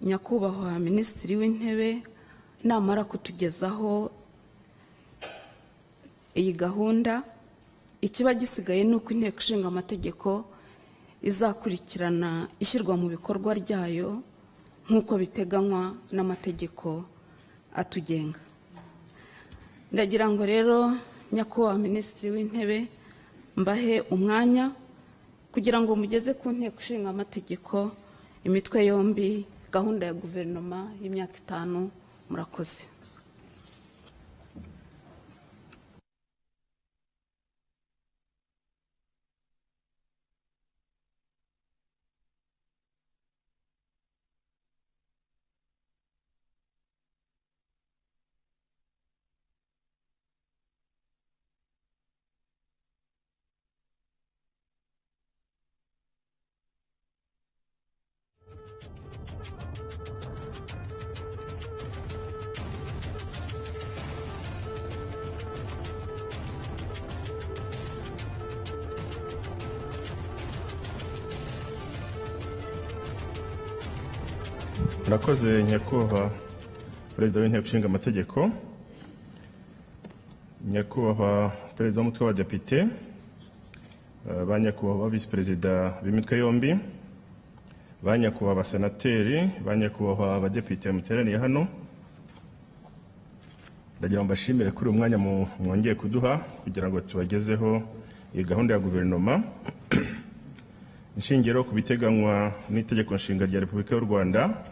Nyakubahwa Minisitiri w'Intebe namara kutugezaho iyi gahunda, ikiba gisigaye ni uko Inteko Ishinga Amategeko izakurikirana ishyirwa mu bikorwa ryayo nk'uko biteganywa n'amategeko atugenga. Ndagira ngo rero, Nyakubahwa Minisitiri w'Intebe, mbahe umwanya kugira ngo mugeze ku Nteko Ishinga Amategeko imitwe yombi gahunda ya guverinoma y'imyaka 5. Murakoze. Murakoze, Nyakubahwa Perezida w'Inteko Ishinga Amategeko, Nyakubahwa Perezida w'Umutwe w'Abadepite, ba Nyakubahwa Visi Perezida b'imitwe yombi, ba Nyakubahwa Abasenateri, ba Nyakubahwa Abadepite muteraniye hano, ndagira ngo mbashimire kuri uyu mwanya mwongeye kuduha kugira ngo tubagezeho iyi gahunda ya guverinoma. Inshingiye ku biteganywa n'Itegeko Nshinga rya Repubulika y'u Rwanda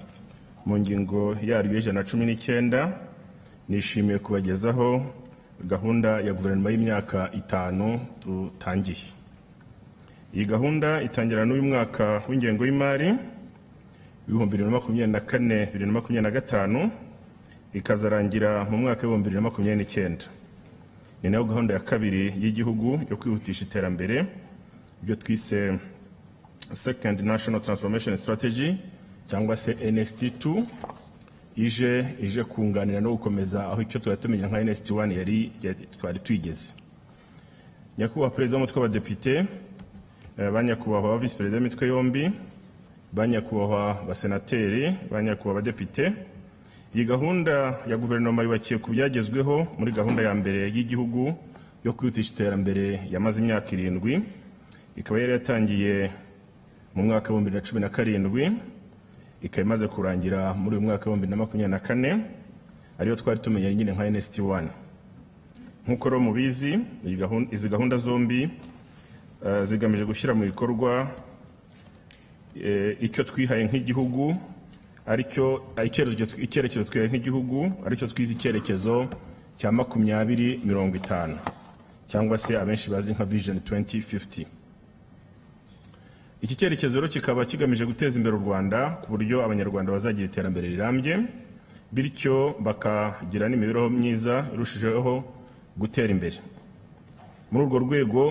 mu ngingo yaryo y'119, nishimiye kubagezaho gahunda ya guverinoma y'imyaka 5 dutangiye. Iyi gahunda itangira n'uyu mwaka w'ingengo y'imari 2024 2025, ikazarangira mu mwaka w'2029. Ni nayo gahunda ya kabiri y'igihugu yo kwihutisha iterambere, ibyo twise Second National Transformation Strategy cyangwa se NST2, ije kunganira no gukomeza aho icyo twari tumenya nka NST1 yari twari twigeze. Nyakubahwa Perezida w'Umutwe w'Abadepite, ba Nyakubahwa Visi Perezida w'imitwe yombi, ba Nyakubahwa Basenateri, ba Nyakubahwa Abadepite, iyi gahunda ya guverinoma yubakiye ku byagezweho muri gahunda ya mbere y'igihugu yo kwihutisha iterambere yamaze imyaka 7, ikaba yari yatangiye mu mwaka w'2017, ikaba imaze kurangira muri uyu mwaka w'2024, ariyo twari tumenye nyine nka NST1. Nk'uko rero mubizi, izi gahunda zombi zigamije gushyira mu bikorwa icyo twihaye nk'igihugu, aricyo icyerekezo twihaye nk'igihugu, aricyo twize icyerekezo cya 2050, cyangwa se abenshi bazi nka Vision 2050. Iki cyerekezo rero kikaba kigamije guteza imbere u Rwanda ku buryo Abanyarwanda bazagira iterambere rirambye, bityo bakagira n'imibereho myiza irushijeho gutera imbere. Muri urwo rwego,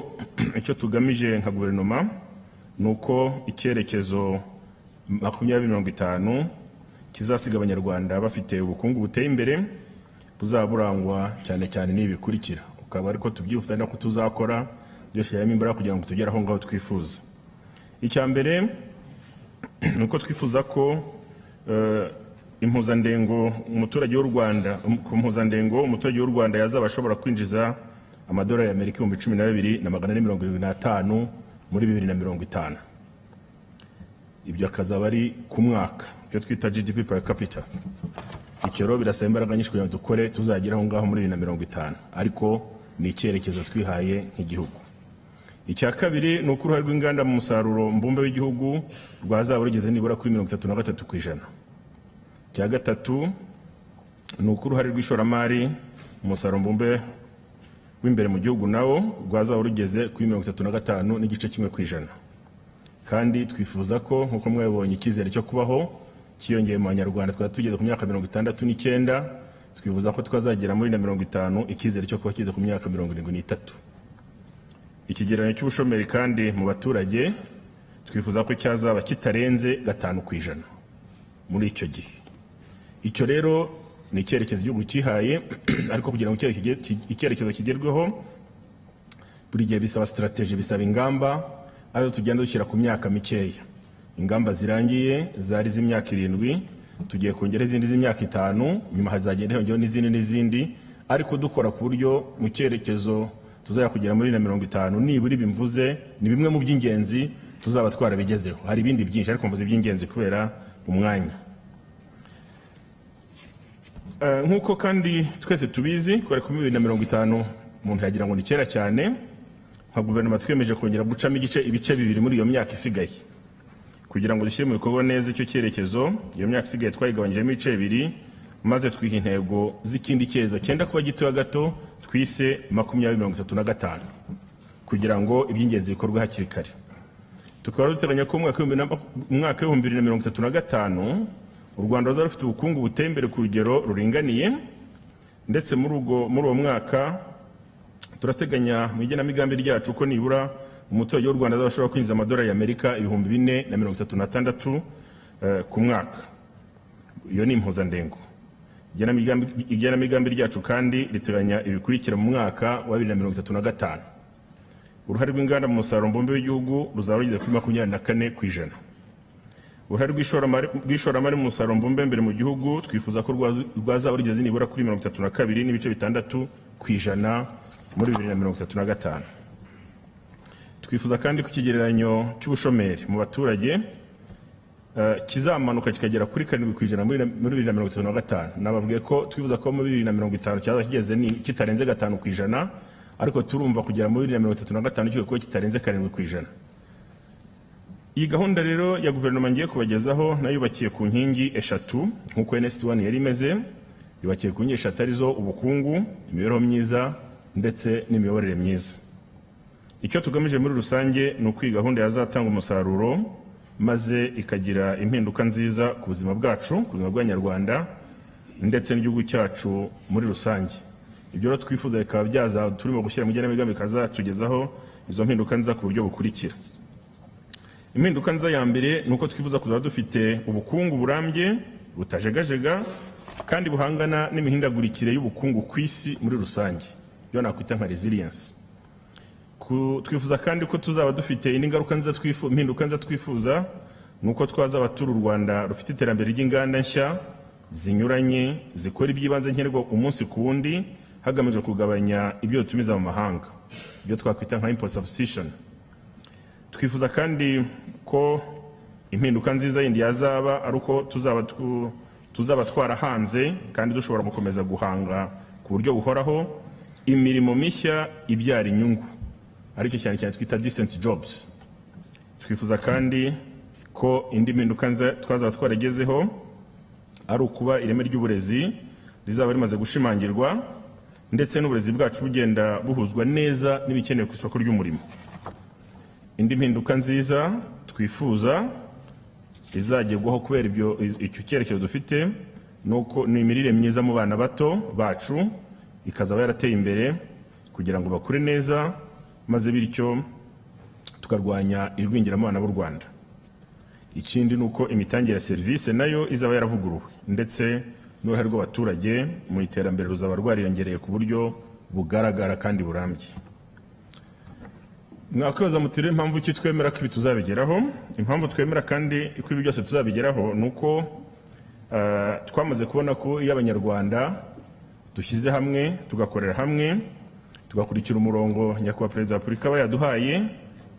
icyo tugamije nka guverinoma ni uko icyerekezo 2050 kizasiga Abanyarwanda bafite ubukungu buteye imbere, buzaba burangwa cyane cyane n'ibi bikurikira, ukaba ariko tubyifuza no tuzakora dushyiramo imbaraga kugira ngo tugere aho ngaho twifuza. Icya mbere ni uko twifuza ko impuzandengo umuturage w'u Rwanda, ku mpuzandengo umuturage w'u Rwanda yazaba ashobora kwinjiza amadolari y'Amerika 12,475 muri 2050. Ibyo akazaba ari ku mwaka, ibyo twita GDP per capita. Icyo rero birasaba imbaraga nyinshi kugira ngo dukore tuzagere aho ngaho muri 2050, ariko ni icyerekezo twihaye nk'igihugu. Icya kabiri ni uko uruhare rw'inganda mu musaruro mbumbe w'igihugu rwazaba rugeze nibura kuri 33%. Icya gatatu ni uko uruhare rw'ishoramari mu musaruro mbumbe w'imbere mu gihugu nawo rwazaba rugeze kuri 35.1%. Kandi twifuza ko nk'uko mwabibonye icyizere cyo kubaho cyiyongeye mu Banyarwanda, twari tugeze ku myaka 69, twifuza ko twazagera muri 50 icyizere cyo kuba kigeze ku myaka 73. Ikigereranyo cy'ubushomeri kandi mu baturage twifuza ko cyazaba kitarenze 5% muri icyo gihe. Icyo rero ni icyerekezo igihugu cyihaye, ariko kugira ngo icyerekezo kigerweho buri gihe bisaba strategy, bisaba ingamba, arizo tugenda dushyira ku myaka mikeya. Ingamba zirangiye zari z'imyaka 7, Tugiye kongera izindi z'imyaka 5, nyuma hazagenda hiyongeraho n'izindi n'izindi, ariko dukora ku buryo mu cyerekezo tuzajya kugera muri 2050 nibura ibi mvuze ni bimwe mu by'ingenzi tuzaba twarabigezeho. Hari ibindi byinshi ariko mvuze iby'ingenzi kubera umwanya. Nk'uko kandi twese tubizi, kubera ko muri 2050 umuntu yagira ngo ni kera cyane, nka guverinoma twiyemeje kongera gucamo ibice bibiri muri iyo myaka isigaye kugira ngo dushyire mu bikorwa neza icyo cyerekezo. Iyo myaka isigaye twayigabanyijemo ibice bibiri, maze twiha intego z'ikindi cyerekezo cyenda kuba gitoya gato twise 2035 kugira ngo iby'ingenzi bikorwe hakiri kare. Tukaba duteganya ko mu mwaka w'2035 u Rwanda ruzaba rufite ubukungu buteye imbere ku rugero ruringaniye, ndetse muri uwo mwaka turateganya mu igenamigambi ryacu ko nibura umuturage w'u Rwanda azashobora kwinjiza amadolari y'Amerika 4036 ku mwaka. Iyo ni impuzandengo. Igenamigambi ryacu kandi riteganya ibikurikira mu mwaka wa 2035. Uruhare rw'inganda mu musaruro mbumbe w'igihugu ruzaba rugeze kuri 24%. Uruhare rw'ishoramari mu musaruro mbumbe mbere mu gihugu twifuza ko rwazaba rugeze nibura kuri 32.6% muri 2035. Twifuza kandi ko ikigereranyo cy'ubushomeri mu baturage kizamanuka kikagera kuri 7% muri 2035. Nababwiye ko twifuza ko muri 2050 cyaza kigeze kitarenze 5%, ariko turumva kugera muri 2035 kikwiye kuba kitarenze 7%. Iyi gahunda rero ya guverinoma ngiye kubagezaho nayo yubakiye ku nkingi eshatu nk'uko NST1 yari imeze. Yubakiye ku nkingi eshatu arizo ubukungu, imibereho myiza ndetse n'imiyoborere myiza. Icyo tugamije muri rusange ni uko iyi gahunda yazatanga umusaruro maze ikagira impinduka nziza ku buzima bwacu, ku buzima bw'Abanyarwanda ndetse n'igihugu cyacu muri rusange. Ibyo rero twifuza bikaba byaza turimo gushyira mu igenamigambi bikazatugezaho izo mpinduka nziza ku buryo bukurikira. Impinduka nziza ya mbere ni uko twifuza kuzaba dufite ubukungu burambye, butajegajega kandi buhangana n'imihindagurikire y'ubukungu ku isi muri rusange, iyo nakwita nka resilience. Twifuza kandi ko tuzaba dufite indi ngaruka nziza, impinduka nziza twifuza ni uko twazaba turi u Rwanda rufite iterambere ry'inganda nshya zinyuranye zikora iby'ibanze nkenerwa umunsi ku wundi, hagamijwe kugabanya ibyo dutumiza mu mahanga, ibyo twakwita nka import substitution. Twifuza kandi ko impinduka nziza yindi yazaba ari uko tuzaba twarahanze kandi dushobora gukomeza guhanga ku buryo buhoraho imirimo mishya ibyara inyungu, aricyo cyane cyane twita decent jobs. Twifuza kandi ko indi mpinduka twazaba twaragezeho ari ukuba ireme ry'uburezi rizaba rimaze gushimangirwa, ndetse n'uburezi bwacu bugenda buhuzwa neza n'ibikenewe ku isoko ry'umurimo. Indi mpinduka nziza twifuza izagerwaho kubera icyo cyerekezo dufite nuko ni imirire myiza mu bana bato bacu ikazaba yarateye imbere kugira ngo bakure neza, maze bityo tukarwanya igwingira mu bana b'u Rwanda. Ikindi nuko imitangire ya serivisi nayo izaba yaravuguruwe, ndetse n'uruhare rw'abaturage mu iterambere ruzaba rwariyongereye ku buryo bugaragara kandi burambye. Mwakwibaza muti rero impamvu ki twemera ko ibi tuzabigeraho? Impamvu twemera kandi ko ibi byose tuzabigeraho ni uko twamaze kubona ko iyo Abanyarwanda dushyize hamwe, tugakorera hamwe, tugakurikira umurongo Nyakubahwa Perezida wa Repubulika aba yaduhaye,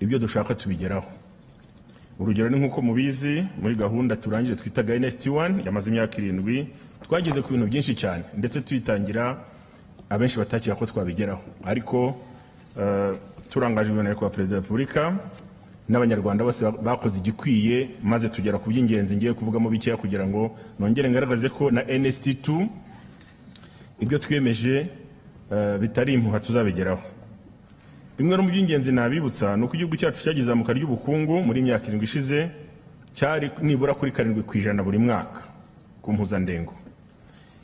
ibyo dushaka tubigeraho. Urugero ni nk'uko mubizi muri gahunda turangije twitaga NST1 yamaze imyaka 7, twageze ku bintu byinshi cyane ndetse tuyitangira abenshi batakira ko twabigeraho, ariko turangajwe na Nyakubahwa Perezida wa Repubulika n'Abanyarwanda bose bakoze igikwiye, maze tugera ku by'ingenzi ngiye kuvugamo bikeya kugira ngo nongere ngaragaze ko na NST2 ibyo twiyemeje bitari impuha tuzabigeraho. Bimwe mu by'ingenzi nabibutsa ni uko igihugu cyacu cyagize izamuka ry'ubukungu muri imyaka 7 ishize, cyari nibura kuri 7% buri mwaka ku mpuzandengo.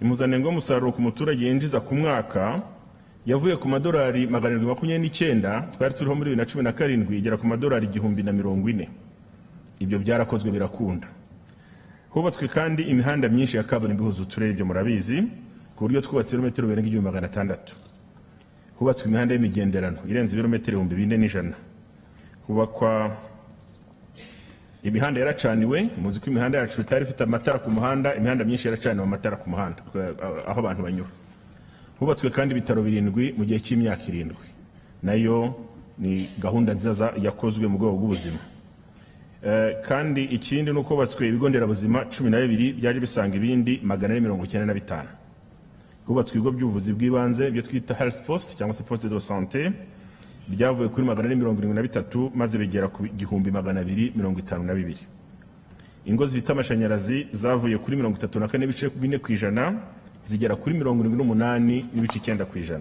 Impuzandengo y'umusaruro ku muturage yinjiza ku mwaka yavuye ku madolari 729 twari turiho muri 2017 igera ku madolari 1040. Ibyo byarakozwe birakunda. Hubatswe kandi imihanda myinshi ya kaburimbo ihuza uturere, ibyo murabizi, ku buryo twubatse ibirometero birenga 1600. Hubatswe imihanda y'imigenderano irenze ibirometero 4100. Hubakwa Imihanda yaracaniwe. Muzi ko imihanda yacu itari ifite amatara ku muhanda. Imihanda myinshi yaracaniwe amatara ku muhanda aho abantu banyura. Hubatswe kandi ibitaro 7 mu gihe cy'imyaka 7. Nayo ni gahunda nziza yakozwe mu rwego rw'ubuzima. Kandi ikindi nuko hubatswe ibigo nderabuzima 12 byaje bisanga ibindi 495. Hubatswe ibigo by'ubuvuzi bw'ibanze, ibyo twita health post cyangwa se poste de santé, byavuye kuri 473 maze bigera ku 1252. Ingo zifite amashanyarazi zavuye kuri 34.4% zigera kuri 78.9%.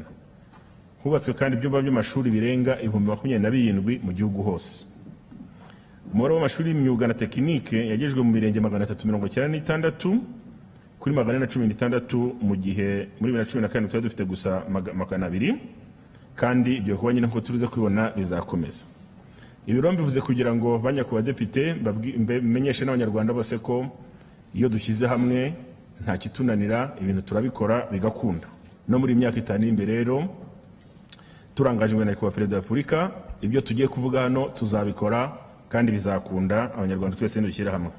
Hubatswe kandi ibyumba by'amashuri birenga 27,000 mu gihugu hose. Umubare w'amashuri y'imyuga na tekinike yagejejwe mu mirenge 396 kuri 416, mu gihe muri 2017 twari dufite gusa 200. Kandi ibyo kuba nyine nkuko turuze kubibona bizakomeza. Ibi rero mbivuze kugira ngo banyakubahwa badepite menyeshe n'abanyarwanda bose ko iyo dushyize hamwe nta kitunanira, ibintu turabikora bigakunda. No muri myaka 5 iri imbere rero turangajwe na nyakubahwa Perezida wa Repubulika, ibyo tugiye kuvuga hano tuzabikora kandi bizakunda, abanyarwanda twese nidushyira hamwe.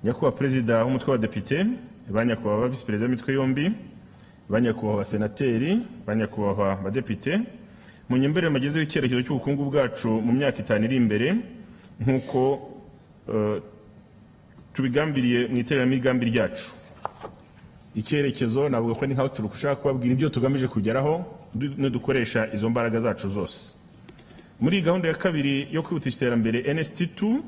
Nyakubahwa Perezida w'umutwe w'abadepite, banyakubahwa visi perezida w'imitwe yombi, banyakubahwa abasenateri, banyakubahwa badepite, munyemberere mugezeho icyerekezo cy'ubukungu bwacu mu myaka 5 iri imbere nk'uko tubigambiriye mu iteramigambi ryacu. Icyerekezo navuga ko ni nkaho turushaka kubabwira ibyo tugamije kugeraho nudukoresha izo mbaraga zacu zose. Muri gahunda ya kabiri yo kwihutisha iterambere NST2,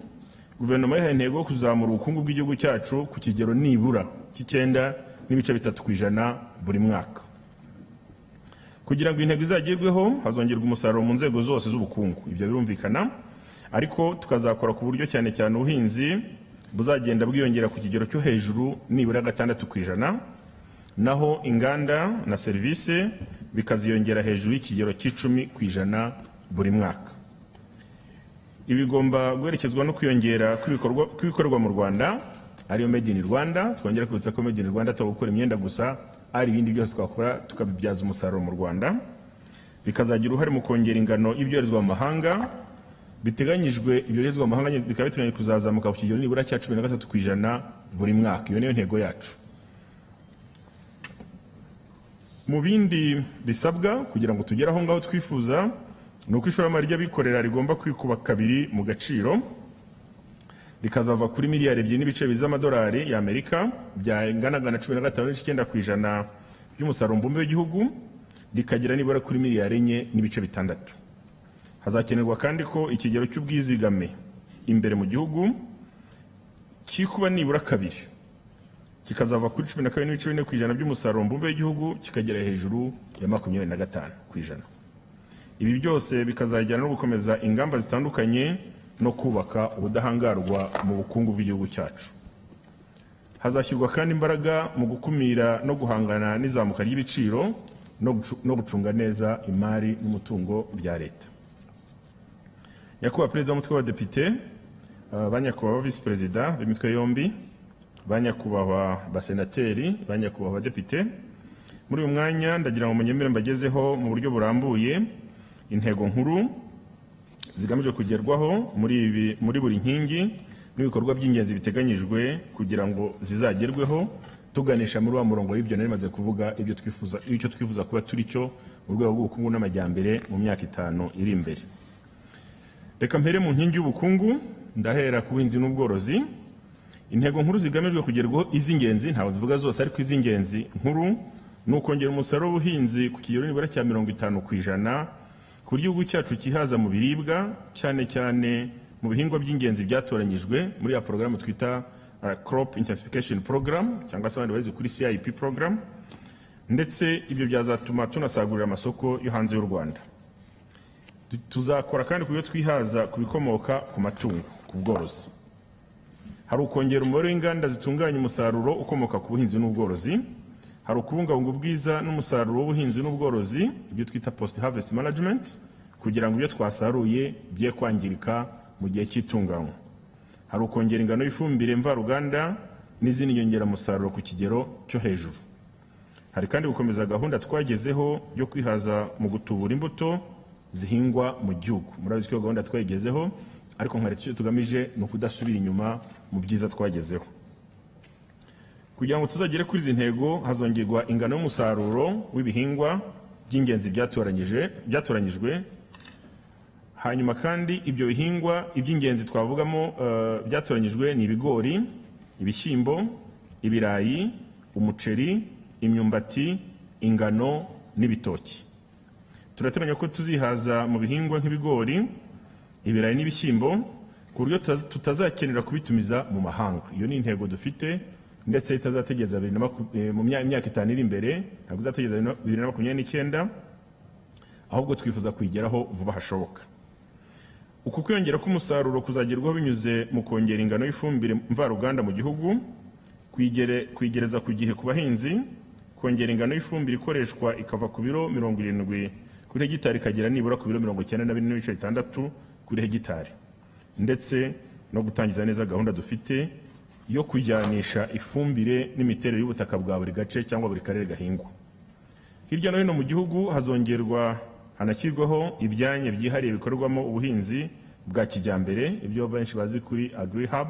guverinoma yihaye intego yo kuzamura ubukungu bw'igihugu cyacu ku kigero nibura cy'9.3% buri mwaka. Kugira ngo intego izagerweho hazongerwa umusaruro mu nzego zose z'ubukungu, ibyo birumvikana, ariko tukazakora ku buryo cyane cyane ubuhinzi buzagenda bwiyongera ku kigero cyo hejuru nibura 6%, naho inganda na serivisi bikaziyongera hejuru y'ikigero c'10% buri mwaka. Ibi bigomba guherekezwa no kwiyongera kw'ibikorwa mu Rwanda, ariyo Made in Rwanda. Twongera kwibutsa ko Made in Rwanda atari gukora imyenda gusa, ari ibindi byose twakora tukabibyaza umusaruro mu Rwanda. Bikazagira uruhare mu kongera ingano y'ibyoherezwa mu mahanga biteganyijwe. Ibyoherezwa mu mahanga bikaba biteganyijwe kuzazamuka ku kigero nibura cya 13% buri mwaka. Iyo niyo ntego yacu. Mu bindi bisabwa kugira ngo tugere aho ngaho twifuza ni uko ishoramari ry'abikorera rigomba kwikuba kabiri mu gaciro, rikazava kuri miliyari 2.2 z'amadolari y'Amerika byanganaga na 15.9% by'umusaruro mbumbe w'igihugu, rikagera nibura kuri miliyari 4.6. Hazakenerwa kandi ko ikigero cy'ubwizigame imbere mu gihugu kikuba nibura kabiri, kikazava kuri 12.4% by'umusaruro mbumbe w'igihugu kikagera hejuru ya 25%. Ibi byose bikazajyana no gukomeza ingamba zitandukanye no kubaka ubudahangarwa mu bukungu bw'igihugu cyacu. Hazashyirwa kandi imbaraga mu gukumira no guhangana n'izamuka ry'ibiciro no gucunga neza imari n'umutungo bya leta. Nyakubahwa Perezida w'umutwe w'abadepite, banyakubahwa visi perezida b'imitwe yombi, banyakubahwa basenateri, banyakubahwa badepite, muri uyu mwanya ndagira ngo munyemere mbagezeho mu buryo burambuye intego nkuru zigamije kugerwaho muri buri nkingi n'ibikorwa by'ingenzi biteganyijwe kugira ngo zizagerweho, tuganisha muri wa murongo w'ibyo nari maze kuvuga, ibyo twifuza, icyo twifuza kuba turi cyo mu rwego rw'ubukungu n'amajyambere mu myaka 5 iri imbere. Reka mpere mu nkingi y'ubukungu, ndahera ku buhinzi n'ubworozi. Intego nkuru zigamijwe kugerwaho iz'ingenzi, ntabwo zivuga zose ariko iz'ingenzi nkuru, ni ukongera umusaruro w'ubuhinzi ku kigero nibura cya 50% ku buryo igihugu cyacu kihaza mu biribwa, cyane cyane mu bihingwa by'ingenzi byatoranyijwe muri ya porogaramu twita Crop Intensification Program, cyangwa se abandi bazi kuri CIP program, ndetse ibyo byazatuma tunasagurira amasoko yo hanze y'u Rwanda. Tuzakora kandi ku buryo twihaza ku bikomoka ku matungo, ku bworozi. Hari ukongera umubare w'inganda zitunganya umusaruro ukomoka ku buhinzi n'ubworozi. Hari ukubungabunga ubwiza n'umusaruro w'ubuhinzi n'ubworozi, ibyo twita post harvest management, kugira ngo ibyo twasaruye bye kwangirika mu gihe cy'itunganywa. Hari ukongera ingano y'ifumbire mvaruganda n'izindi nyongeramusaruro ku kigero cyo hejuru. Hari kandi gukomeza gahunda twagezeho yo kwihaza mu gutubura imbuto zihingwa mu gihugu. Murabizi ko gahunda twayigezeho, Ariko nka leta, icyo tugamije ni ukudasubira inyuma mu byiza twagezeho. Kugira ngo tuzagere kuri izi ntego, hazongerwa ingano y'umusaruro w'ibihingwa by'ingenzi byatoranyijwe. Hanyuma kandi ibyo bihingwa iby'ingenzi twavugamo byatoranyijwe ni ibigori, ibishyimbo, ibirayi, umuceri, imyumbati, ingano n'ibitoki. Turateganya ko tuzihaza mu bihingwa nk'ibigori, ibirayi n'ibishyimbo, ku buryo tutazakenera kubitumiza mu mahanga. Iyo ni intego dufite, ndetse itazategereza mu myaka 5 iri imbere, ntabwo izategereza 2029, ahubwo twifuza kuyigeraho vuba hashoboka. Uku kwiyongera k'umusaruro kuzagerwaho binyuze mu kongera ingano y'ifumbire mvaruganda mu gihugu, kuyigereza ku gihe ku bahinzi, kongera ingano y'ifumbire ikoreshwa ikava ku biro 70 kuri hegitari ikagera nibura ku biro 94.6 kuri hegitari, ndetse no gutangiza neza gahunda dufite yo kujyanisha ifumbire n'imiterere y'ubutaka bwa buri gace cyangwa buri karere gahingwa. Hirya no hino mu gihugu hazongerwa hanashyirwaho ibyanya byihariye bikorwamo ubuhinzi bwa kijyambere, ibyo benshi bazi kuri Agri Hub.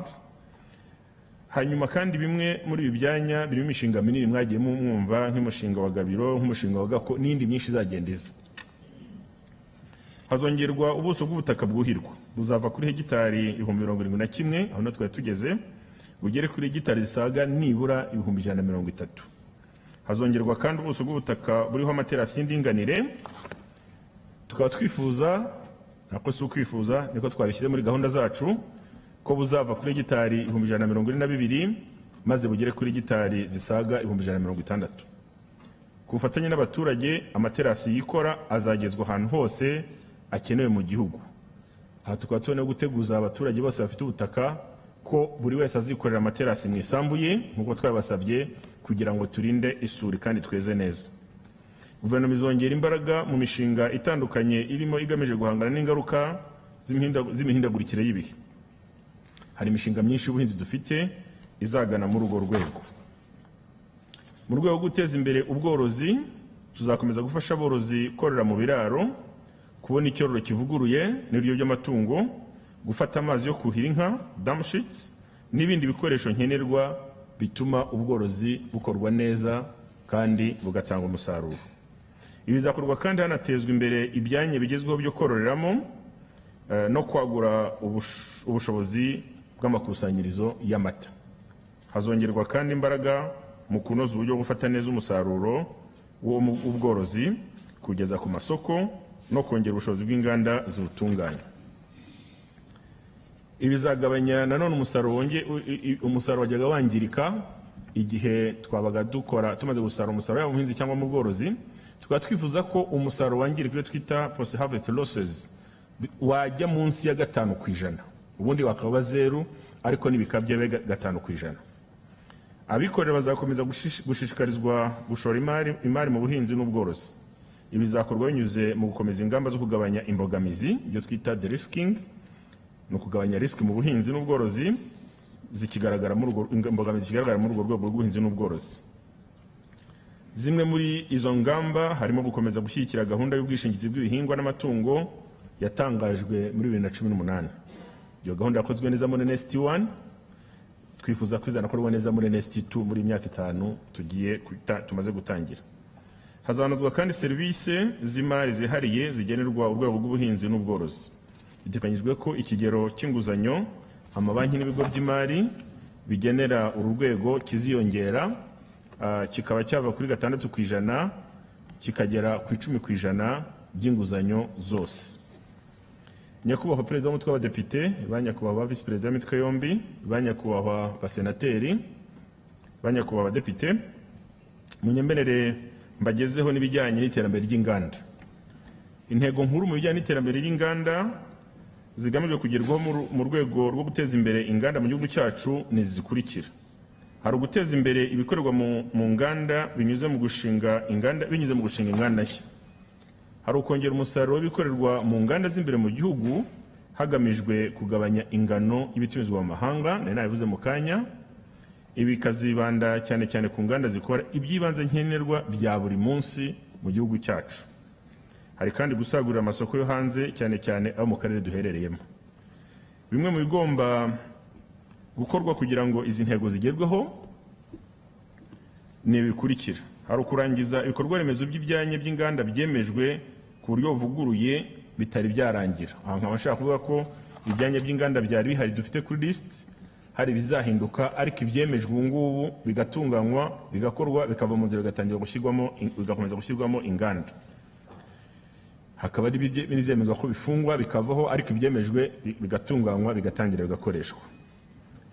Hanyuma kandi bimwe muri ibi byanya birimo imishinga minini mwagiye mwumva, nk'umushinga wa Gabiro, nk'umushinga wa Gako n'indi myinshi izagenda iza. Hazongerwa ubuso bw'ubutaka bwuhirwa, buzava kuri hegitari 71,000 aho twari tugeze, bugere kuri hegitari zisaga nibura 130,000. Hazongerwa kandi ubuso bw'ubutaka buriho amaterasi y'indinganire. Tukaba twifuza, nako si ukwifuza, niko twabishyize muri gahunda zacu, ko buzava kuri hegitari 142,000 maze bugere kuri hegitari zisaga 160,000. Ku bufatanye n'abaturage, amaterasi yikora azagezwa ahantu hose akenewe mu gihugu. Aha tukaba tubona guteguza abaturage bose bafite ubutaka ko buri wese azikorera amaterasi mu isambu ye, nk'uko twabasabye, kugira ngo turinde isuri kandi tweze neza. Guverinoma izongera imbaraga mu mishinga itandukanye irimo igamije guhangana n'ingaruka z'imihindagurikire y'ibihe. Hari imishinga myinshi y'ubuhinzi dufite izagana muri urwo rwego. Mu rwego rwo guteza imbere ubworozi, tuzakomeza gufasha aborozi korora mu biraro, kubona icyororo kivuguruye n'ibiryo by'amatungo, gufata amazi yo kuhira inka, dam sheets, n'ibindi bikoresho nkenerwa bituma ubworozi bukorwa neza kandi bugatanga umusaruro. Ibi bizakorwa kandi hanatezwa imbere ibyanya bigezweho byo kororeramo, no kwagura ubushobozi bw'amakusanyirizo y'amata. Hazongerwa kandi imbaraga mu kunoza uburyo bwo gufata neza umusaruro w'ubworozi kugeza ku masoko no kongera ubushobozi bw'inganda ziwutunganya. Ibi bizagabanya nanone umusaruro wajyaga wangirika igihe twabaga dukora tumaze gusarura umusaruro, yaba mu buhinzi cyangwa mu bworozi. Tukaba twifuza ko umusaruro wangirika, ibyo twita post harvest losses, wajya munsi ya 5%, ubundi wakaba 0, ariko n'ibikabye bibe 5%. Abikorera bazakomeza gushishikarizwa gushora imari mu buhinzi n'ubworozi. Ibi bizakorwa binyuze mu gukomeza ingamba zo kugabanya imbogamizi, ibyo twita de-risking, ni ukugabanya risk mu buhinzi n'ubworozi zikigaragara muri urwo, imbogamizi zikigaragara muri urwo rwego rw'ubuhinzi n'ubworozi. Zimwe muri izo ngamba harimo gukomeza gushyigikira gahunda y'ubwishingizi bw'ibihingwa n'amatungo yatangajwe muri 2018. Iyo gahunda yakozwe neza muri NST1, twifuza ko izanakorwa neza muri NST2 muri myaka 5 tugiye tumaze gutangira. Hazanozwa kandi serivisi z'imari zihariye zigenerwa urwego rw'ubuhinzi n'ubworozi. Biteganyijwe ko ikigero cy'inguzanyo amabanki n'ibigo by'imari bigenera uru rwego kiziyongera, kikaba cyava kuri 6% kikagera ku 10% by'inguzanyo zose. Nyakubahwa Perezida w'umutwe w'Abadepite, ba nyakubahwa Visi Perezida w'imitwe yombi, ba nyakubahwa basenateri, ba nyakubahwa abadepite, munyemerere mbagezeho n'ibijyanye n'iterambere ry'inganda. Intego nkuru mu bijyanye n'iterambere ry'inganda zigamijwe kugerwaho mu rwego rwo guteza imbere inganda mu gihugu cyacu ni izi zikurikira. Hari uguteza imbere ibikorerwa mu nganda binyuze mu gushinga inganda, binyuze mu gushinga inganda nshya. Hari ukongera umusaruro w'ibikorerwa mu nganda z'imbere mu gihugu hagamijwe kugabanya ingano y'ibitumizwa mu mahanga, nari nabivuze mu kanya. Ibi bikazibanda cyane cyane ku nganda zikora iby'ibanze nkenerwa bya buri munsi mu gihugu cyacu. Hari kandi gusagurira amasoko yo hanze, cyane cyane abo mu karere duherereyemo. Bimwe mu bigomba gukorwa kugira ngo izi ntego zigerweho ni ibikurikira: hari ukurangiza ibikorwa remezo by'ibyanya by'inganda byemejwe ku buryo buvuguruye bitari byarangira. Aha nkaba nshaka kuvuga ko ibyanya by'inganda byari bihari dufite kuri lisiti hari ibizahinduka, ariko ibyemejwe ubu ngubu bigatunganywa, bigakorwa, bikava mu nzira, bigatangira gushyirwamo, bigakomeza gushyirwamo inganda. Hakaba hari n'izemezwa ko bifungwa bikavaho, ariko ibyemejwe bigatunganywa, bigatangira bigakoreshwa.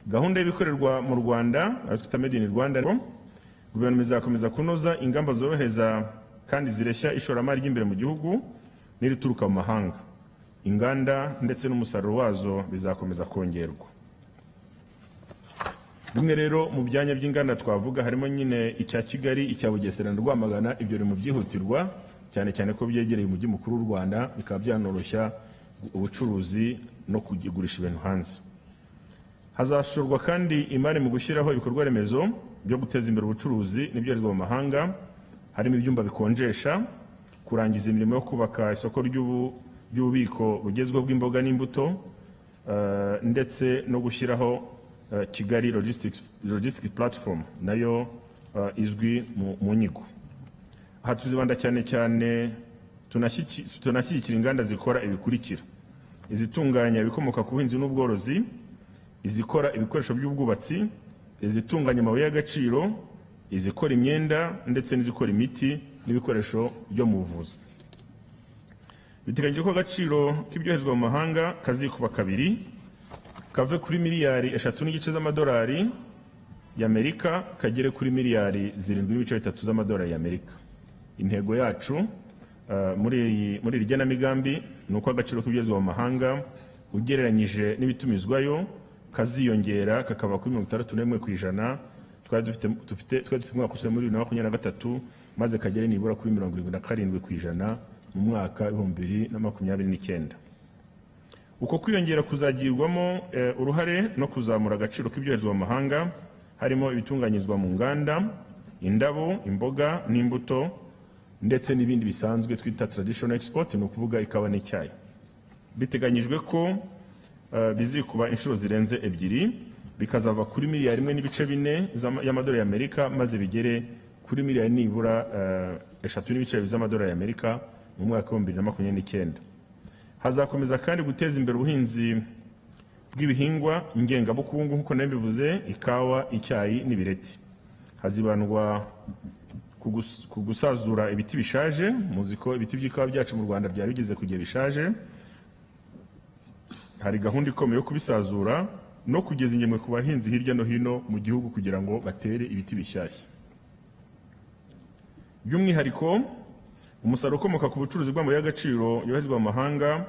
Gahunda y'ibikorerwa mu Rwanda, ayo twita Made in Rwanda, guverinoma izakomeza kunoza ingamba zorohereza kandi zireshya ishoramari ry'imbere mu gihugu n'irituruka mu mahanga. Inganda ndetse n'umusaruro wazo bizakomeza kongerwa. Bimwe rero mu byanya by'inganda twavuga harimo nyine icya Kigali, icya Bugesera na Rwamagana. Ibyo biri mu byihutirwa cyane cyane ko byegereye umujyi mukuru w'u Rwanda, bikaba byanoroshya ubucuruzi no kugurisha ibintu hanze. Hazashorwa kandi imari mu gushyiraho ibikorwa remezo byo guteza imbere ubucuruzi n'ibyoherezwa mu mahanga, harimo ibyumba bikonjesha, kurangiza imirimo yo kubaka isoko ry'ububiko bugezweho bw'imboga n'imbuto, ndetse no gushyiraho Kigali Logistics Platform nayo izwi mu nyigo. Aha tuzibanda cyane cyane tunashyigikira inganda zikora ibikurikira: izitunganya ibikomoka ku buhinzi n'ubworozi, izikora ibikoresho by'ubwubatsi, izitunganya amabuye y'agaciro, izikora imyenda ndetse n'izikora imiti n'ibikoresho byo mu buvuzi. Biteganyijwe ko agaciro k'ibyoherezwa mu mahanga kazikuba kabiri, kave kuri miliyari 3.5 z'amadolari y'Amerika kagere kuri miliyari 7.3 z'amadolari y'Amerika. Intego yacu muri iri genamigambi ni uko agaciro k'ibyoherezwa mu mahanga ugereranyije n'ibitumizwayo kaziyongera kakava kuri 61% twari dufite umwaka ushize muri 2023, maze kagere nibura kuri 77% mu mwaka 2029. Uko kwiyongera kuzagirwamo uruhare no kuzamura agaciro k'ibyoherezwa mu mahanga, harimo ibitunganyizwa mu nganda, indabo, imboga n'imbuto ndetse n'ibindi bisanzwe twita traditional export, ni ukuvuga ikawa n'icyayi. Biteganyijwe ko bizikuba inshuro zirenze 2, bikazava kuri miliyari 1.4 y'amadolari y'Amerika maze bigere kuri miliyari nibura 3.2 z'amadolari y'Amerika mu mwaka wa 2029. Hazakomeza kandi guteza imbere ubuhinzi bw'ibihingwa ngengabukungu nk'uko nabivuze, ikawa, icyayi n'ibireti. Hazibandwa ku gusazura ibiti bishaje. Muzi ko ibiti by'ikawa byacu mu Rwanda byari bigeze ku gihe bishaje. Hari gahunda ikomeye yo kubisazura no kugeza ingemwe ku bahinzi hirya no hino mu gihugu kugira ngo batere ibiti bishyashya. By'umwihariko umusaruro ukomoka ku bucuruzi bw'amabuye y'agaciro yoherezwa mu mahanga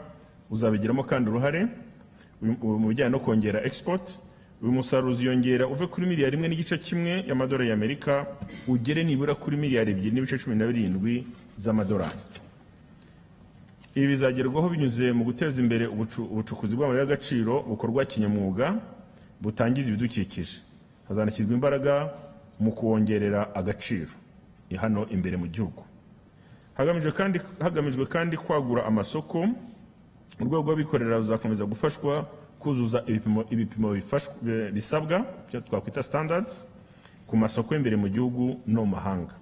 uzabigiramo kandi uruhare mu bijyanye no kongera export. Uyu musaruro uziyongera uve kuri miliyari 1.1 y'amadolari y'Amerika ugere nibura kuri miliyari 2.17 z'amadolari. Ibi bizagerwaho binyuze mu guteza imbere ubucukuzi bw'amabuye y'agaciro bukorwa kinyamwuga butangiza ibidukikije. Hazanashyirwa imbaraga mu kuwongerera agaciro hano imbere mu gihugu. Hagamijwe kandi kwagura amasoko. Urwego rw'abikorera ruzakomeza gufashwa kuzuza ibipimo bisabwa, ibyo twakwita standards, ku masoko y'imbere mu gihugu no mu mahanga.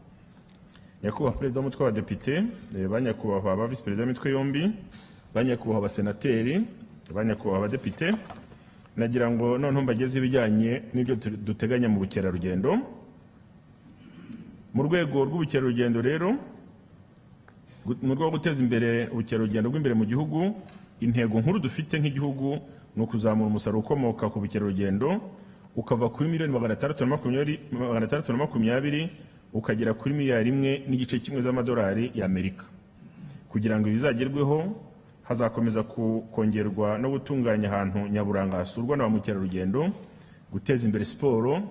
Nyakubahwa Perezida w'umutwe w'abadepite, ba nyakubahwa ba visi perezida w'imitwe yombi, ba nyakubahwa abasenateri, ba nyakubahwa abadepite, nagira ngo noneho mbageze ibijyanye n'ibyo duteganya mu bukerarugendo. Mu rwego rw'ubukerarugendo rero, mu rwego rwo guteza imbere ubukerarugendo bw'imbere mu gihugu, intego nkuru dufite nk'igihugu ni ukuzamura umusaruro ukomoka ku bukerarugendo ukava kuri miliyoni 620 ukagera kuri miliyari 1.1 z'amadolari y'Amerika. Kugira ngo bizagerweho hazakomeza kongerwa no gutunganya ahantu nyaburanga hasurwa na ba mukerarugendo, guteza imbere siporo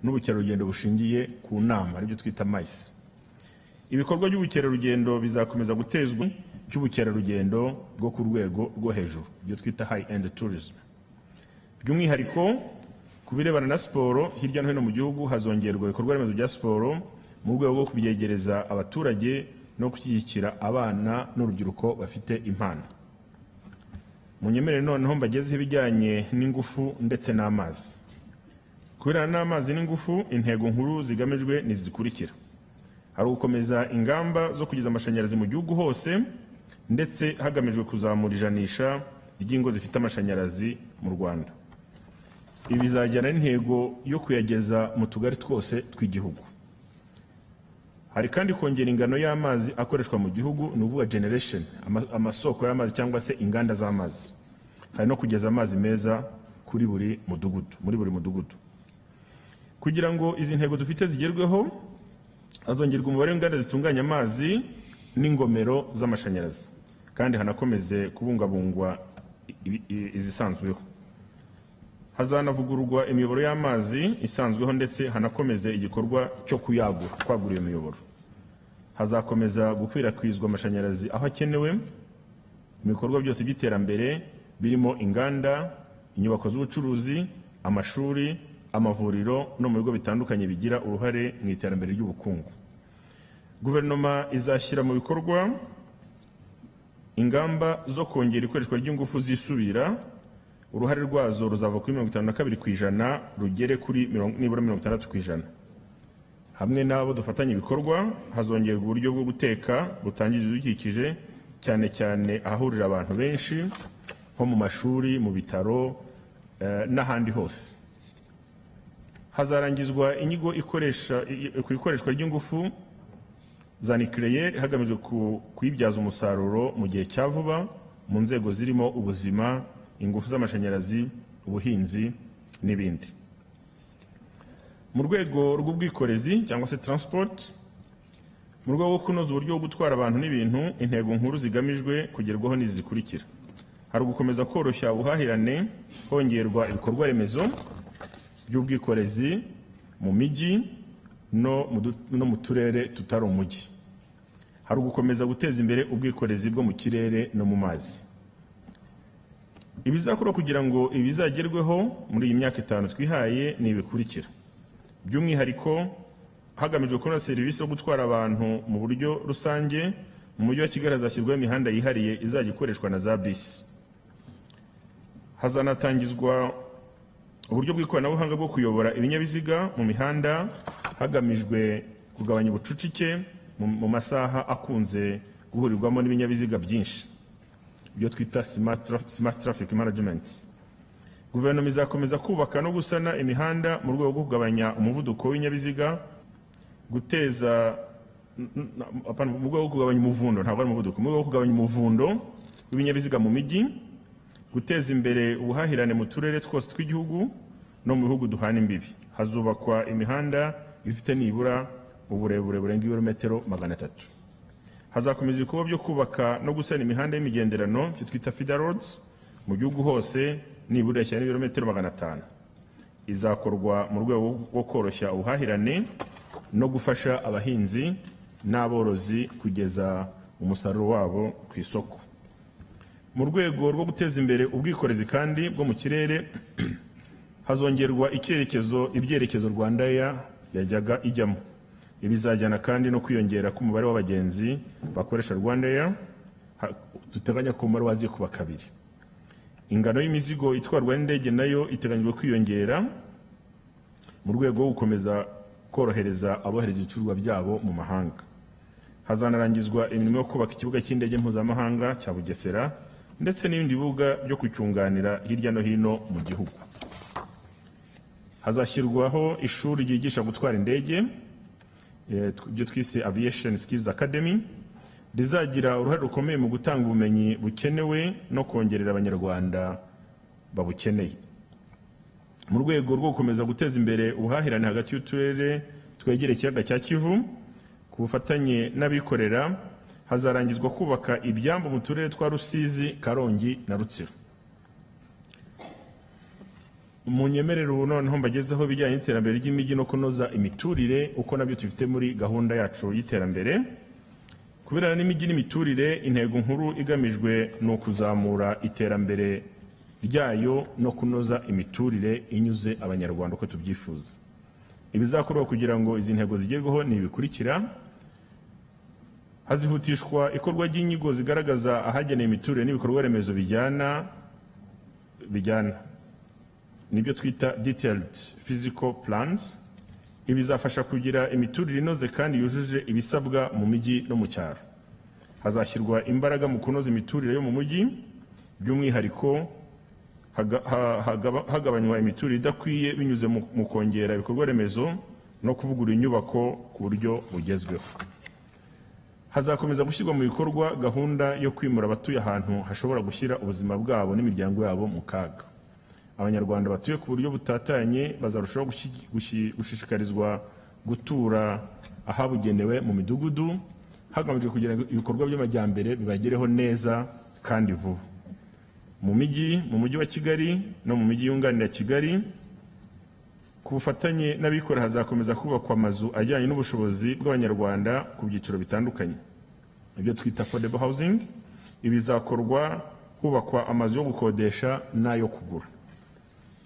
n'ubukerarugendo bushingiye ku nama, aribyo twita MICE. Ibikorwa by'ubukerarugendo bizakomeza gutezwa cy'ubukerarugendo bwo ku rwego rwo hejuru, ibyo twita high end tourism. By'umwihariko ku birebana na siporo, hirya no hino mu gihugu hazongerwa ibikorwa remezo bya siporo mu rwego rwo kubyegereza abaturage no gushyigikira abana n'urubyiruko bafite impano. Munyemerere noneho mbagezeho ibijyanye n'ingufu ndetse n'amazi. Ku birebana n'amazi n'ingufu, intego nkuru zigamijwe ni zikurikira: hari ugukomeza ingamba zo kugeza amashanyarazi mu gihugu hose, ndetse hagamijwe kuzamura ijanisha ry'ingo zifite amashanyarazi mu Rwanda. Ibi bizajyana n'intego yo kuyageza mu tugari twose tw'igihugu. Hari kandi kongera ingano y'amazi akoreshwa mu gihugu, ni ukuvuga generation, amasoko y'amazi cyangwa se inganda z'amazi. Hari no kugeza amazi meza kuri buri mudugudu, muri buri mudugudu. Kugira ngo izi ntego dufite zigerweho, hazongerwa umubare w'inganda zitunganya amazi n'ingomero z'amashanyarazi, kandi hanakomeze kubungabungwa izisanzweho. Hazanavugururwa imiyoboro y'amazi isanzweho, ndetse hanakomeze igikorwa cyo kuyagura, kwagura iyo miyoboro. Hazakomeza gukwirakwizwa amashanyarazi aho akenewe mu bikorwa byose by'iterambere, birimo inganda, inyubako z'ubucuruzi, amashuri, amavuriro no mu bigo bitandukanye bigira uruhare mu iterambere ry'ubukungu. Guverinoma izashyira mu bikorwa ingamba zo kongera ikoreshwa ry'ingufu zisubira. Uruhare rwazo ruzava kuri 52% rugere kuri nibura 60%. Hamwe n'abo dufatanya ibikorwa, hazongerwa uburyo bwo guteka butangiza ibidukikije, cyane cyane ahahurira abantu benshi nko mu mashuri, mu bitaro n'ahandi hose. Hazarangizwa inyigo ikoresha ku ikoreshwa ry'ingufu za nucléaire, hagamijwe kuyibyaza umusaruro mu gihe cya vuba mu nzego zirimo ubuzima, ingufu z'amashanyarazi, ubuhinzi n'ibindi. Mu rwego rw'ubwikorezi cyangwa se transport, mu rwego rwo kunoza uburyo bwo gutwara abantu n'ibintu, intego nkuru zigamijwe kugerwaho n'izi zikurikira: hari ugukomeza koroshya ubuhahirane hongerwa ibikorwa remezo by'ubwikorezi mu mijyi no mu turere tutari umujyi. Hari ugukomeza guteza imbere ubwikorezi bwo mu kirere no mu mazi. Ibizakorwa kugira ngo ibizagerweho muri iyi myaka 5 twihaye ni ibikurikira: by'umwihariko hagamijwe kubona serivisi yo gutwara abantu mu buryo rusange, mu mujyi wa Kigali hazashyirwaho imihanda yihariye izajya ikoreshwa na za bisi. Hazanatangizwa uburyo bw'ikoranabuhanga bwo kuyobora ibinyabiziga mu mihanda, hagamijwe kugabanya ubucucike mu masaha akunze guhurirwamo n'ibinyabiziga byinshi, ibyo twita smart traffic management. Guverinoma izakomeza kubaka no gusana imihanda mu rwego rwo kugabanya umuvuduko w'ibinyabiziga, guteza mu rwego rwo kugabanya umuvundo, ntabwo ari umuvuduko, mu rwego rwo kugabanya umuvundo w'ibinyabiziga mu mijyi, guteza imbere ubuhahirane mu turere twose tw'igihugu no mu bihugu duhana imbibi. Hazubakwa imihanda ifite nibura uburebure burenga ibirometero 300. Hazakomeza ibikorwa byo kubaka no gusana imihanda y'imigenderano, icyo twita feeder roads, mu gihugu hose nibura ishyira n'ibirometero 500. Izakorwa mu rwego rwo koroshya ubuhahirane no gufasha abahinzi n'aborozi kugeza umusaruro wabo ku isoko. Mu rwego rwo guteza imbere ubwikorezi kandi bwo mu kirere, hazongerwa ibyerekezo Rwanda Air yajyaga ijyamo. Ibizajyana kandi no kwiyongera k'umubare w'abagenzi bakoresha Rwanda Air, duteganya ko umubare waziye kuba 2. Ingano y'imizigo itwarwa n'indege nayo iteganyijwe kwiyongera mu rwego rwo gukomeza korohereza abohereza ibicuruzwa byabo mu mahanga. Hazanarangizwa imirimo yo kubaka ikibuga cy'indege mpuzamahanga cya Bugesera ndetse n'ibindi bibuga byo kucyunganira hirya no hino mu gihugu. Hazashyirwaho ishuri ryigisha gutwara indege, ibyo twise Aviation Skills Academy, rizagira uruhare rukomeye mu gutanga ubumenyi bukenewe no kongerera Abanyarwanda babukeneye. Mu rwego rwo gukomeza guteza imbere ubuhahirane hagati y'uturere twegereye ikiyaga cya Kivu, ku bufatanye n'abikorera, hazarangizwa kubaka ibyambu mu turere twa Rusizi, Karongi na Rutsiro. Munyemerere ubu noneho mbagezeho ibijyanye n'iterambere ry'imijyi no kunoza imiturire, uko nabyo tubifite muri gahunda yacu y'iterambere. Ku birebana n'imijyi n'imiturire, intego nkuru igamijwe ni ukuzamura iterambere ryayo no kunoza imiturire inyuze Abanyarwanda uko tubyifuza. Ibizakorwa kugira ngo izi ntego zigerweho ni ibikurikira: hazihutishwa ikorwa ry'inyigo zigaragaza ahagenewe imiturire n'ibikorwa remezo bijyana bijyana, nibyo twita detailed physical plans. Ibi bizafasha kugira imiturire inoze kandi yujuje ibisabwa mu mijyi no mu cyaro. Hazashyirwa imbaraga mu kunoza imiturire yo mu mujyi, by'umwihariko hagabanywa imiturire idakwiye binyuze mu kongera ibikorwa remezo no kuvugurura inyubako ku buryo bugezweho. Hazakomeza gushyirwa mu bikorwa gahunda yo kwimura abatuye ahantu hashobora gushyira ubuzima bwabo n'imiryango yabo mu kaga. Abanyarwanda batuye ku buryo butatanye bazarushaho gushishikarizwa gutura ahabugenewe mu midugudu, hagamijwe kugira ngo ibikorwa by'amajyambere bibagereho neza kandi vuba. Mu mijyi, mu mujyi wa Kigali no mu mijyi yunganira Kigali, ku bufatanye n'abikorera hazakomeza kubakwa amazu ajyanye n'ubushobozi bw'Abanyarwanda ku byiciro bitandukanye, ibyo twita affordable housing. Ibi bizakorwa hubakwa amazu yo gukodesha n'ayo kugura.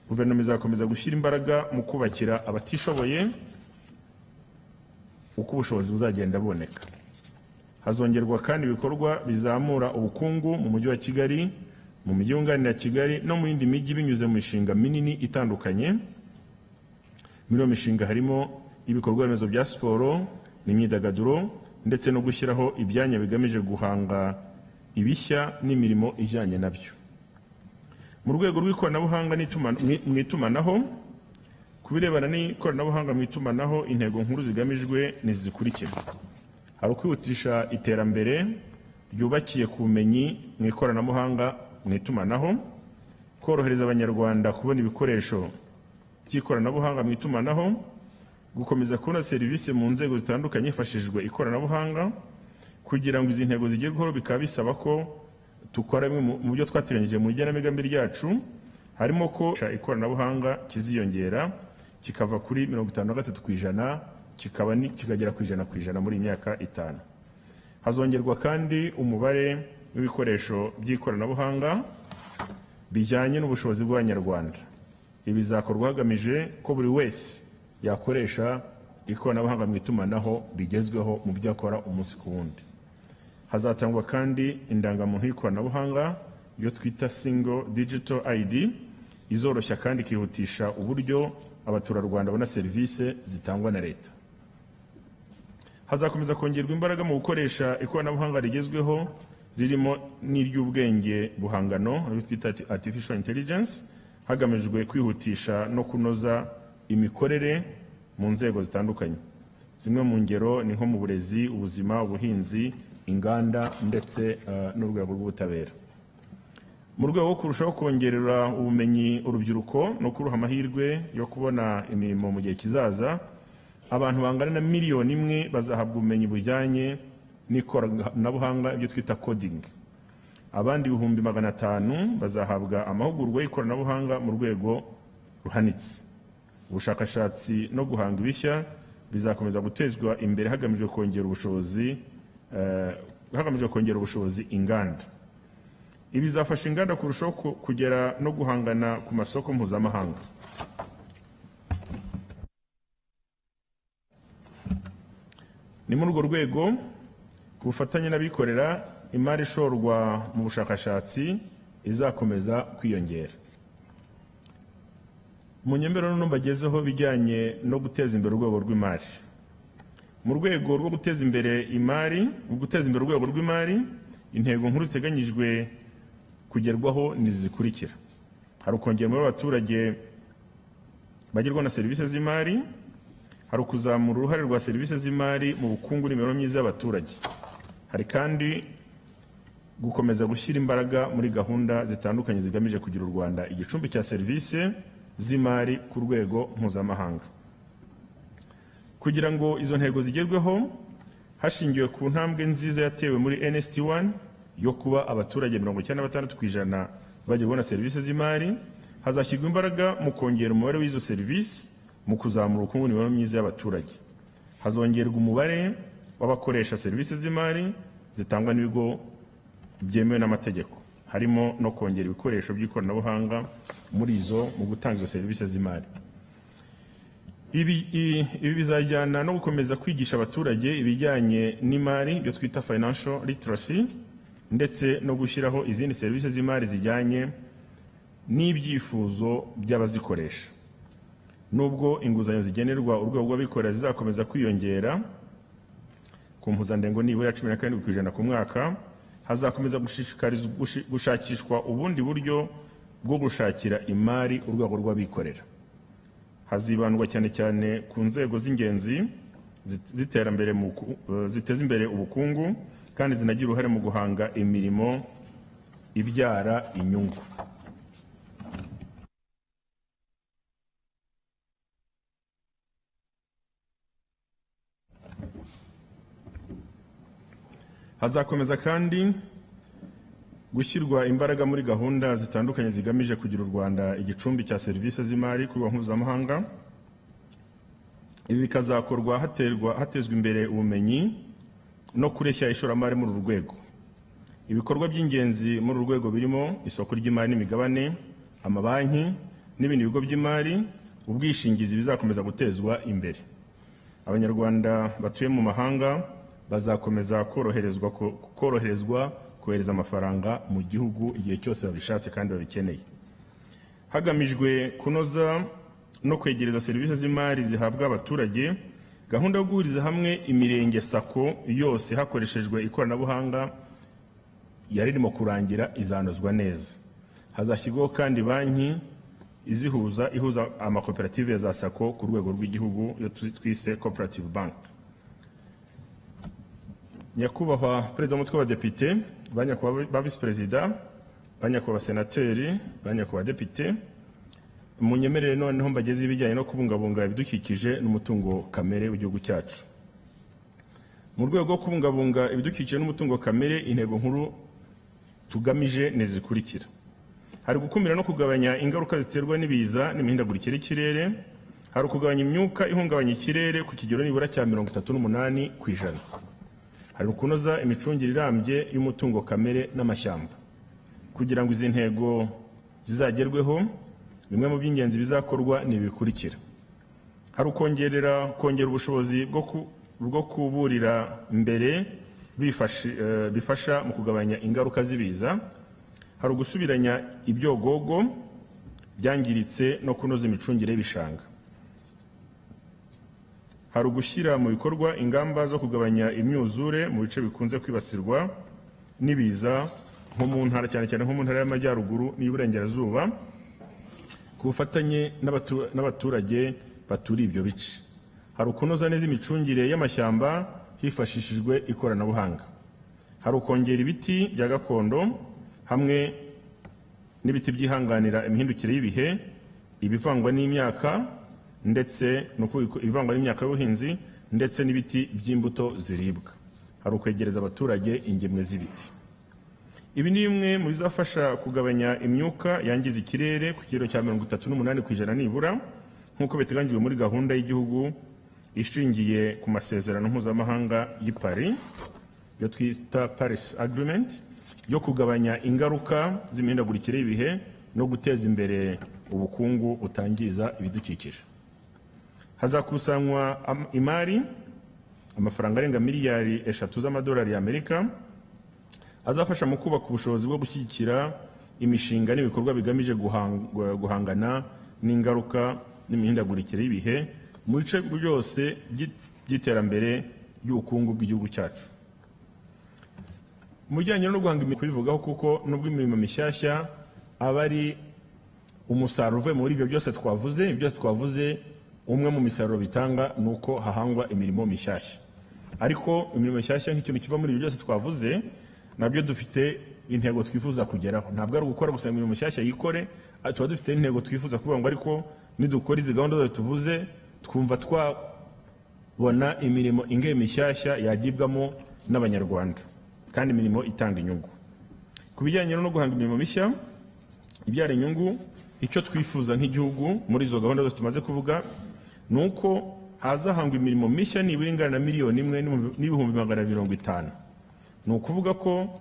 Guverinoma izakomeza gushyira imbaraga mu kubakira abatishoboye uko ubushobozi buzagenda buboneka. Hazongerwa kandi ibikorwa bizamura ubukungu mu mujyi wa Kigali, mu mijyi yunganira Kigali no mu yindi mijyi binyuze mu mishinga minini itandukanye. Muri iyo mishinga harimo ibikorwa remezo bya siporo n'imyidagaduro, ndetse no gushyiraho ibyanya bigamije guhanga ibishya n'imirimo ijyanye nabyo. Mu rwego rw'ikoranabuhanga mu itumanaho, ku birebana n'ikoranabuhanga mu itumanaho, intego nkuru zigamijwe ni izi zikurikira: hari ukwihutisha iterambere ryubakiye ku bumenyi mu ikoranabuhanga mu itumanaho, korohereza Abanyarwanda kubona ibikoresho by'ikoranabuhanga mu itumanaho, gukomeza kubona serivisi mu nzego zitandukanye hifashishijwe ikoranabuhanga. Kugira ngo izi ntego zigerweho bikaba bisaba ko dukora bimwe mu byo twateganyije mu igenamigambi ryacu, harimo ko ikoranabuhanga kiziyongera kikava kuri 53% kikagera ku 100% muri iyi myaka 5. Hazongerwa kandi umubare w'ibikoresho by'ikoranabuhanga bijyanye n'ubushobozi bw'Abanyarwanda. Ibi bizakorwa hagamije ko buri wese yakoresha ikoranabuhanga mu itumanaho rigezweho mu byo akora umunsi ku wundi. Hazatangwa kandi indangamuntu y'ikoranabuhanga, iyo twita single digital ID, izoroshya kandi ikihutisha uburyo abaturarwanda babona serivisi zitangwa na leta. Hazakomeza kongerwa imbaraga mu gukoresha ikoranabuhanga rigezweho ririmo n'iry'ubwenge buhangano, aribyo twita artificial intelligence, hagamijwe kwihutisha no kunoza imikorere mu nzego zitandukanye. Zimwe mu ngero ni nko mu burezi, ubuzima, ubuhinzi, inganda ndetse n'urwego rw'ubutabera. Mu rwego rwo kurushaho kongerera ubumenyi urubyiruko no kuruha amahirwe yo kubona imirimo mu gihe kizaza, abantu bangana na 1 miliyoni bazahabwa ubumenyi bujyanye n'ikoranabuhanga, ibyo twita coding. Abandi 500,000 bazahabwa amahugurwa y'ikoranabuhanga mu rwego ruhanitse. Ubushakashatsi no guhanga ibishya bizakomeza gutezwa imbere hagamijwe kongera ubushobozi inganda. Ibi bizafasha inganda kurushaho kugera no guhangana ku masoko mpuzamahanga. Ni muri urwo rwego, ku bufatanye n'abikorera, imari ishorwa mu bushakashatsi izakomeza kwiyongera. Mu nyembero noneho mbagezeho bijyanye no guteza imbere urwego rw'imari. Mu rwego rwo guteza imbere imari, guteza imbere urwego rw'imari, intego nkuru ziteganyijwe kugerwaho ni izi zikurikira: hari ukongera umubare w'abaturage bagerwaho na serivisi z'imari, hari ukuzamura uruhare rwa serivisi z'imari mu bukungu n'imibereho myiza y'abaturage, hari kandi gukomeza gushyira imbaraga muri gahunda zitandukanye zigamije kugira u Rwanda igicumbi cya serivisi z'imari ku rwego mpuzamahanga. Kugira ngo izo ntego zigerweho, hashingiwe ku ntambwe nziza yatewe muri NST1 yo kuba abaturage 96% bagerwaho na serivisi z'imari, hazashyirwa imbaraga mu kongera umubare w'izo serivisi mu kuzamura ubukungu n'imibereho myiza y'abaturage. Hazongerwa umubare w'abakoresha serivisi z'imari zitangwa n'ibigo byemewe n'amategeko, harimo no kongera ibikoresho by'ikoranabuhanga muri izo mu gutanga izo serivisi z'imari. Ibi bizajyana no gukomeza kwigisha abaturage ibijyanye n'imari, ibyo twita financial literacy, ndetse no gushyiraho izindi serivisi z'imari zijyanye n'ibyifuzo by'abazikoresha. Nubwo inguzanyo zigenerwa urwego rw'abikorera zizakomeza kwiyongera ku mpuzandengo nibura ya 17% ku mwaka, hazakomeza gushakishwa ubundi buryo bwo gushakira imari urwego rw'abikorera. Hazibandwa cyane cyane ku nzego z'ingenzi z'iterambere ziteza imbere ubukungu kandi zinagira uruhare mu guhanga imirimo ibyara inyungu. Hazakomeza kandi gushyirwa imbaraga muri gahunda zitandukanye zigamije kugira u Rwanda igicumbi cya serivisi z'imari ku rwego mpuzamahanga. Ibi bikazakorwa hatezwa imbere ubumenyi no kureshya ishoramari muri uru rwego. Ibikorwa by'ingenzi muri uru rwego birimo isoko ry'imari n'imigabane, amabanki n'ibindi bigo by'imari, ubwishingizi bizakomeza gutezwa imbere. Abanyarwanda batuye mu mahanga bazakomeza koroherezwa kohereza amafaranga mu gihugu igihe cyose babishatse kandi babikeneye. Hagamijwe kunoza no kwegereza serivisi z'imari zihabwa abaturage, gahunda yo guhuriza hamwe imirenge SACCO yose hakoreshejwe ikoranabuhanga yari irimo kurangira izanozwa neza. Hazashyirwaho kandi banki izihuza ihuza amakoperative za SACCO ku rwego rw'igihugu, iyo twise Cooperative Bank. Nyakubahwa Perezida w'Umutwe w'Abadepite, ba nyakubahwa ba Visi Perezida, ba nyakubahwa Senateri, ba nyakubahwa Depite, munyemerere noneho mbageze ibijyanye no kubungabunga ibidukikije n'umutungo kamere w'igihugu cyacu. Mu rwego rwo kubungabunga ibidukikije n'umutungo kamere, intego nkuru tugamije ni zikurikira: hari gukumira no kugabanya ingaruka ziterwa n'ibiza n'imihindagurikire y'ikirere, hari ukugabanya imyuka ihungabanya ikirere ku kigero nibura cya 38%, hari ukunoza imicungire irambye y'umutungo kamere n'amashyamba. Kugira ngo izi ntego zizagerweho, bimwe mu by'ingenzi bizakorwa ni ibikurikira: hari kongera ubushobozi bwo kuburira mbere bifasha mu kugabanya ingaruka z'ibiza, hari ugusubiranya ibyogogo byangiritse no kunoza imicungire y'ibishanga, hari ugushyira mu bikorwa ingamba zo kugabanya imyuzure mu bice bikunze kwibasirwa n'ibiza nko mu ntara, cyane cyane nko mu ntara y'Amajyaruguru n'Iburengerazuba, ku bufatanye n'abaturage baturiye ibyo bice. Hari ukunoza neza imicungire y'amashyamba hifashishijwe ikoranabuhanga, hari ukongera ibiti bya gakondo hamwe n'ibiti byihanganira imihindukire y'ibihe, ibivangwa n'imyaka ndetse no ibivangwa n'imyaka y'ubuhinzi ndetse n'ibiti by'imbuto ziribwa. Hari ukwegereza abaturage ingemwe z'ibiti. Ibi ni bimwe mu bizafasha kugabanya imyuka yangiza ikirere ku kigero cya 38% nibura, nk'uko biteganyijwe muri gahunda y'igihugu ishingiye ku masezerano mpuzamahanga y'i Paris, yo twita Paris Agreement, yo kugabanya ingaruka z'imihindagurikire y'ibihe no guteza imbere ubukungu butangiza ibidukikije. Hazakusanywa imari amafaranga arenga miliyari 3 z'amadolari y'Amerika azafasha mu kubaka ubushobozi bwo gushyigikira imishinga n'ibikorwa bigamije guhangana n'ingaruka n'imihindagurikire y'ibihe mu bice byose by'iterambere ry'ubukungu bw'igihugu cyacu. Mu bijyanye no guhanga imirimo, kubivugaho kuko nubwo imirimo mishyashya aba ari umusaruro uvuye muri ibyo byose twavuze, ibyo byose twavuze umwe mu misaruro bitanga ni uko hahangwa imirimo mishyashya. Ariko imirimo mishyashya nk'ikintu kiva muri ibyo byose twavuze, nabyo dufite intego twifuza kugeraho. Ntabwo ari ugukora gusa imirimo mishyashya yikore, tuba dufite intego twifuza kuvuga ngo ariko nidukora izi gahunda zose tuvuze, twumva twabona imirimo ingahe mishyashya yagibwamo n'Abanyarwanda, kandi imirimo itanga inyungu. Ku bijyanye no guhanga imirimo mishya ibyara inyungu, icyo twifuza nk'igihugu muri izo gahunda zose tumaze kuvuga ni uko hazahangwa imirimo mishya nibura ingana na 1,250,000. Ni ukuvuga ko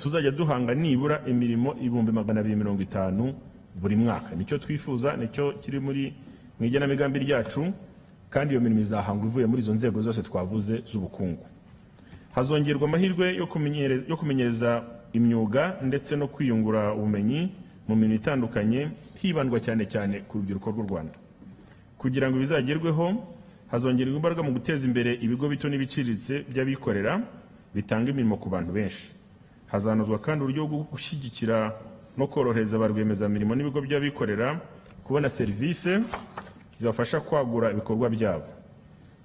tuzajya duhanga nibura imirimo 250,000 buri mwaka. Nicyo twifuza, nicyo kiri muri mu igenamigambi ryacu, kandi iyo mirimo izahangwa ivuye muri izo nzego zose twavuze z'ubukungu. Hazongerwa amahirwe yo kumenyereza imyuga ndetse no kwiyungura ubumenyi mu mirimo itandukanye, hibandwa cyane cyane ku rubyiruko rw'u Rwanda. Kugira ngo bizagerweho, hazongerwa imbaraga mu guteza imbere ibigo bito n'ibiciriritse by'abikorera bitanga imirimo ku bantu benshi. Hazanozwa kandi uburyo bwo gushyigikira no korohereza ba rwiyemezamirimo n'ibigo by'abikorera kubona serivisi zibafasha kwagura ibikorwa byabo.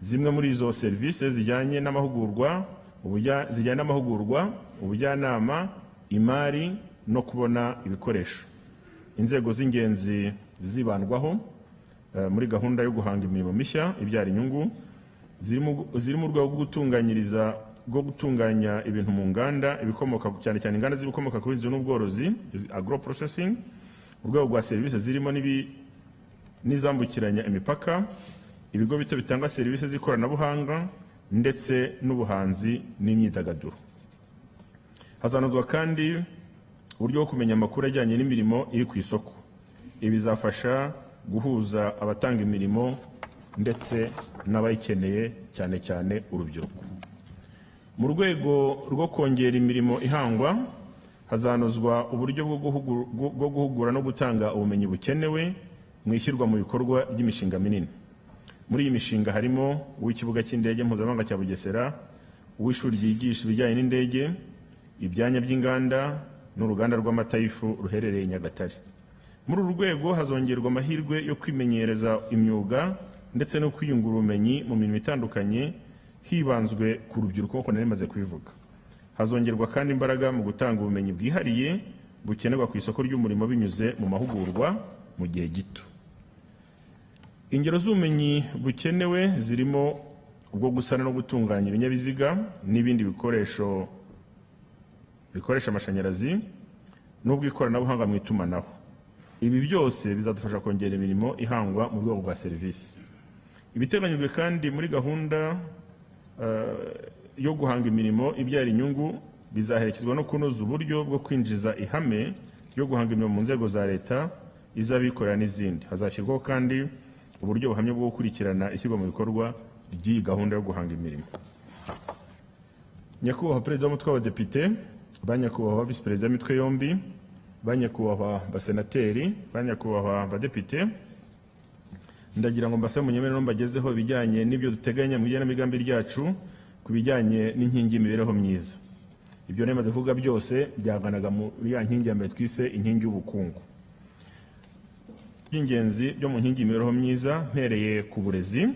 Zimwe muri izo serivisi zijyanye n'amahugurwa, ubujyanama, imari no kubona ibikoresho. Inzego z'ingenzi zibandwaho muri gahunda yo guhanga imirimo mishya ibyara inyungu ziri mu rwego rwo gutunganya ibintu mu nganda, ibikomoka cyane cyane inganda z'ibikomoka ku buhinzi n'ubworozi, agro processing, urwego rwa serivisi zirimo n'izambukiranya imipaka, ibigo bito bitanga serivisi z'ikoranabuhanga ndetse n'ubuhanzi n'imyidagaduro. Hazanozwa kandi uburyo bwo kumenya amakuru ajyanye n'imirimo iri ku isoko. Ibi bizafasha guhuza abatanga imirimo ndetse n'abayikeneye, cyane cyane urubyiruko. Mu rwego rwo kongera imirimo ihangwa, hazanozwa uburyo bwo guhugura no gutanga ubumenyi bukenewe mu ishyirwa mu bikorwa ry'imishinga minini. Muri iyi mishinga harimo uw'ikibuga cy'indege mpuzamahanga cya Bugesera, uw'ishuri ryigisha ibijyanye n'indege, ibyanya by'inganda n'uruganda rw'amata y'ifu ruherereye Nyagatare. Muri uru rwego hazongerwa amahirwe yo kwimenyereza imyuga ndetse no kwiyungura ubumenyi mu mirimo itandukanye, hibanzwe ku rubyiruko nk'uko nari maze kubivuga. Hazongerwa kandi imbaraga mu gutanga ubumenyi bwihariye bukenerwa ku isoko ry'umurimo binyuze mu mahugurwa mu gihe gito. Ingero z'ubumenyi bukenewe zirimo ubwo gusana no gutunganya ibinyabiziga n'ibindi bikoresho bikoresha amashanyarazi n'ubw'ikoranabuhanga mu itumanaho. Ibi byose bizadufasha kongera imirimo ihangwa mu rwego rwa serivisi. Ibiteganyijwe kandi muri gahunda yo guhanga imirimo ibyara inyungu bizaherekezwa no kunoza uburyo bwo kwinjiza ihame ryo guhanga imirimo mu nzego za leta, iz'abikorera n'izindi. Hazashyirwaho kandi uburyo buhamye bwo gukurikirana ishyirwa mu bikorwa ry'iyi gahunda yo guhanga imirimo. Nyakubahwa Perezida w'Umutwe w'Abadepite, ba nyakubahwa Visi Perezida w'imitwe yombi, ba nyakubahwa basenateri, ba nyakubahwa badepite, ndagira ngo mbasabe munyemerere mbagezeho ibijyanye n'ibyo duteganya mu igenamigambi ryacu ku bijyanye n'inkingi y'imibereho myiza. Ibyo nemaze kuvuga byose byaganaga muri ya nkingi ya mbere twise inkingi y'ubukungu. By'ingenzi byo mu nkingi y'imibereho myiza, mpereye ku burezi.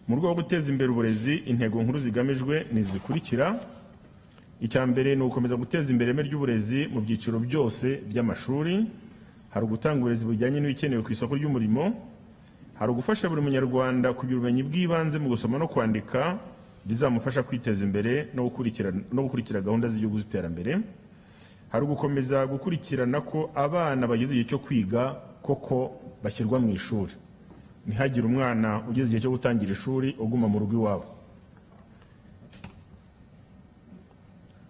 Mu rwego rwo guteza imbere uburezi, intego nkuru zigamijwe ni zikurikira. Icya mbere ni ugukomeza guteza imbere ireme ry'uburezi mu byiciro byose by'amashuri. Hari ugutanga uburezi bujyanye n'ibikenewe ku isoko ry'umurimo. Hari ugufasha buri munyarwanda kugira ubumenyi bw'ibanze mu gusoma no kwandika bizamufasha kwiteza imbere no gukurikira gahunda z'igihugu z'iterambere. Hari ugukomeza gukurikirana ko abana bageze igihe cyo kwiga koko bashyirwa mu ishuri, ntihagire umwana ugeze igihe cyo gutangira ishuri uguma mu rugo iwabo.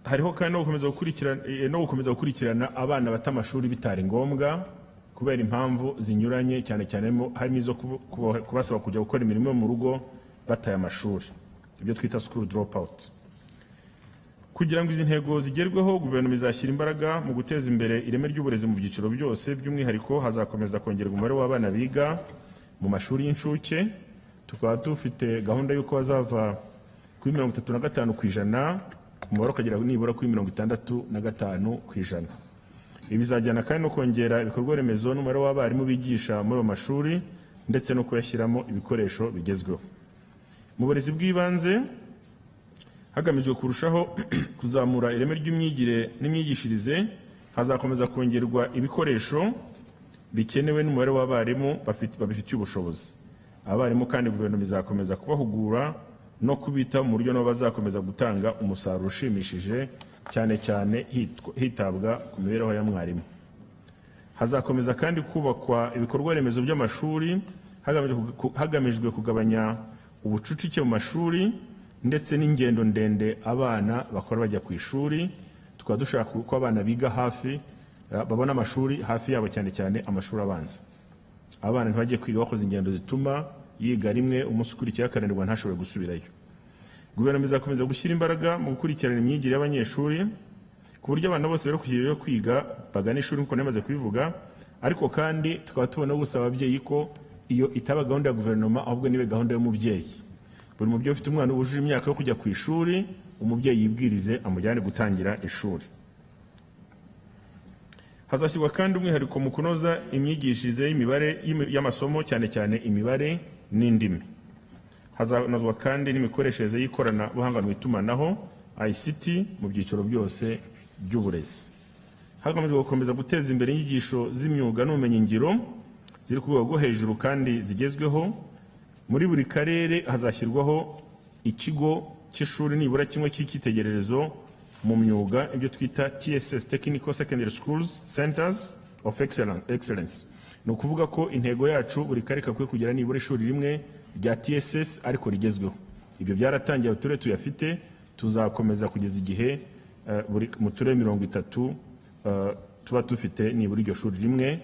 Hariho kandi no gukomeza gukurikirana abana bata amashuri bitari ngombwa kubera impamvu zinyuranye, cyane cyane harimo izo kubasaba kujya gukora imirimo mu rugo bataye amashuri, ibyo twita school dropout. Kugira ngo izi ntego zigerweho, guverinoma izashyira imbaraga mu guteza imbere ireme ry'uburezi mu byiciro byose. By'umwihariko hazakomeza kongerwa umubare w'abana biga mu mashuri y'incuke. Tukaba dufite gahunda y'uko bazava kuri 35% umubare ukagera nibura kuri 65%. Ibi bizajyana kandi no kongera ibikorwa remezo n'umubare w'abarimu bigisha muri ayo mashuri ndetse no kuyashyiramo ibikoresho bigezweho. Mu burezi bw'ibanze hagamijwe kurushaho kuzamura ireme ry'imyigire n'imyigishirize, hazakomeza kongerwa ibikoresho bikenewe n'umubare w'abarimu babifitiye ubushobozi. Abarimu kandi guverinoma izakomeza kubahugura no kubita mu buryo nabo bazakomeza gutanga umusaruro ushimishije, cyane cyane hitabwa ku mibereho ya mwarimu. Hazakomeza kandi kubakwa ibikorwa remezo by'amashuri hagamijwe kugabanya ubucucike mu mashuri ndetse n'ingendo ndende abana bakora bajya ku ishuri. Tukaba dushaka ko abana biga hafi, babona amashuri hafi yabo, cyane cyane amashuri abanza. Abana ntibajye kwiga bakoze ingendo zituma yiga rimwe umunsi ukurikiye akananirwa ntashobore gusubirayo. Guverinoma izakomeza gushyira imbaraga mu gukurikirana imyigire y'abanyeshuri ku buryo abana bose bari ku kigero cyo kwiga bagana ishuri, nk'uko namaze kubivuga. Ariko kandi tukaba tubona gusaba ababyeyi ko iyo itaba gahunda ya guverinoma, ahubwo nibe gahunda y'umubyeyi. Buri mubyeyi ufite umwana wujuje imyaka yo kujya ku ishuri, umubyeyi yibwirize amujyane gutangira ishuri. Hazashyirwa kandi umwihariko mu kunoza imyigishirize y'imibare y'amasomo, cyane cyane imibare n'indimi. Hazanozwa kandi n'imikoreshereze y'ikoranabuhanga mu itumanaho, ICT, mu byiciro byose by'uburezi, hagamijwe gukomeza guteza imbere inyigisho z'imyuga n'ubumenyingiro ziri ku rwego rwo hejuru kandi zigezweho. Muri buri karere hazashyirwaho ikigo cy'ishuri nibura kimwe cy'icyitegererezo mu myuga, ibyo twita TSS, Technical Secondary Schools Centers of Excellence. Ni ukuvuga ko intego yacu, buri karere kakwiye kugira nibura ishuri rimwe rya TSS ariko rigezweho. Ibyo byaratangiye, uturere tuyafite, tuzakomeza kugeza igihe buri mu turere 30 tuba dufite nibura iryo shuri rimwe,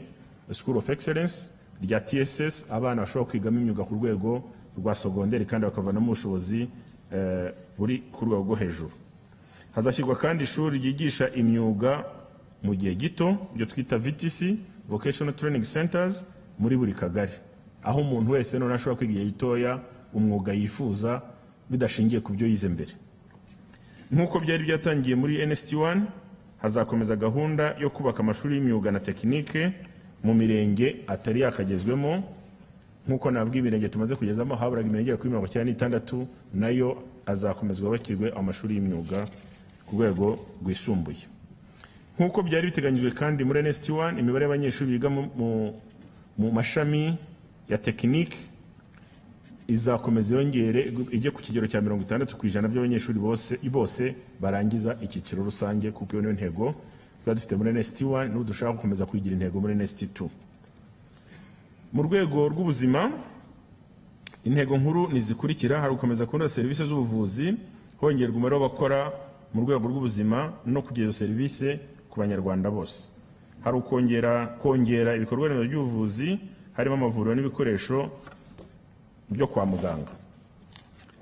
School of Excellence rya TSS, abana bashobora kwigamo imyuga ku rwego rwa sogonderi kandi bakavanamo ubushobozi buri ku rwego rwo hejuru. Hazashyirwa kandi ishuri ryigisha imyuga mu gihe gito, ibyo twita VTC, Vocational Training Centers, muri buri kagari, aho umuntu wese none ashobora kwiga igihe gitoya umwuga yifuza bidashingiye ku byo yize mbere. Nk'uko byari byatangiye muri NST1, hazakomeza gahunda yo kubaka amashuri y'imyuga na tekinike mu mirenge atari yakagezwemo. Nk'uko nabwo imirenge tumaze kugezamo, haburaga imirenge igera kuri 96, nayo azakomezwa yubakirwe amashuri y'imyuga ku rwego rwisumbuye. Nk'uko byari biteganyijwe kandi muri NST1, imibare y'abanyeshuri biga mu mashami ya tekinike izakomeza yongere ijye ku kigero cya 60% by'abanyeshuri bose barangiza icyiciro rusange, kuko iyo niyo ntego twari dufite muri NST1, n'ubu dushaka gukomeza kuyigira intego muri NST2. Mu rwego rw'ubuzima, intego nkuru ni zikurikira: hari gukomeza kunoza serivisi z'ubuvuzi, hongerwa umubare w'abakora mu rwego rw'ubuzima no kugeza serivisi ku Banyarwanda bose. Hari kongera ibikorwa remezo by'ubuvuzi, harimo amavuriro n'ibikoresho byo kwa muganga.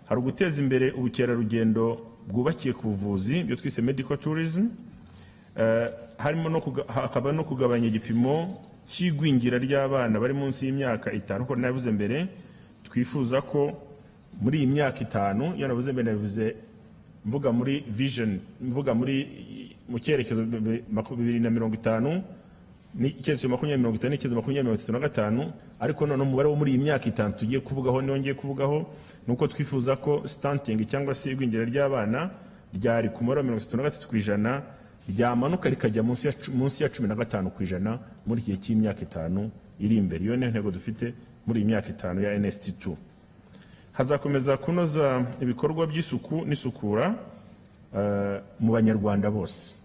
Hari uguteza imbere ubukerarugendo bwubakiye ku buvuzi, ibyo twise medical tourism, harimo hakaba no kugabanya igipimo cy'igwingira ry'abana bari munsi y'imyaka 5. Uko nabivuze mbere, twifuza ko muri iyi myaka 5, iyo navuze mbere nabivuze mvuga muri vision, mvuga mu cyerekezo 2050 n'icyerekezo 2050 n'icyerekezo 2035. Ariko none umubare wo muri iyi myaka 5 tugiye kuvugaho, niyo ngiye kuvugaho, ni uko twifuza ko stunting cyangwa se igwingira ry'abana ryari ku mubare wa 33% ryamanuka rikajya munsi ya 15% muri iki gihe cy'imyaka 5 iri imbere. Iyo niyo ntego dufite muri iyi myaka 5 ya NST2. Hazakomeza kunoza ibikorwa by'isuku n'isukura mu Banyarwanda bose.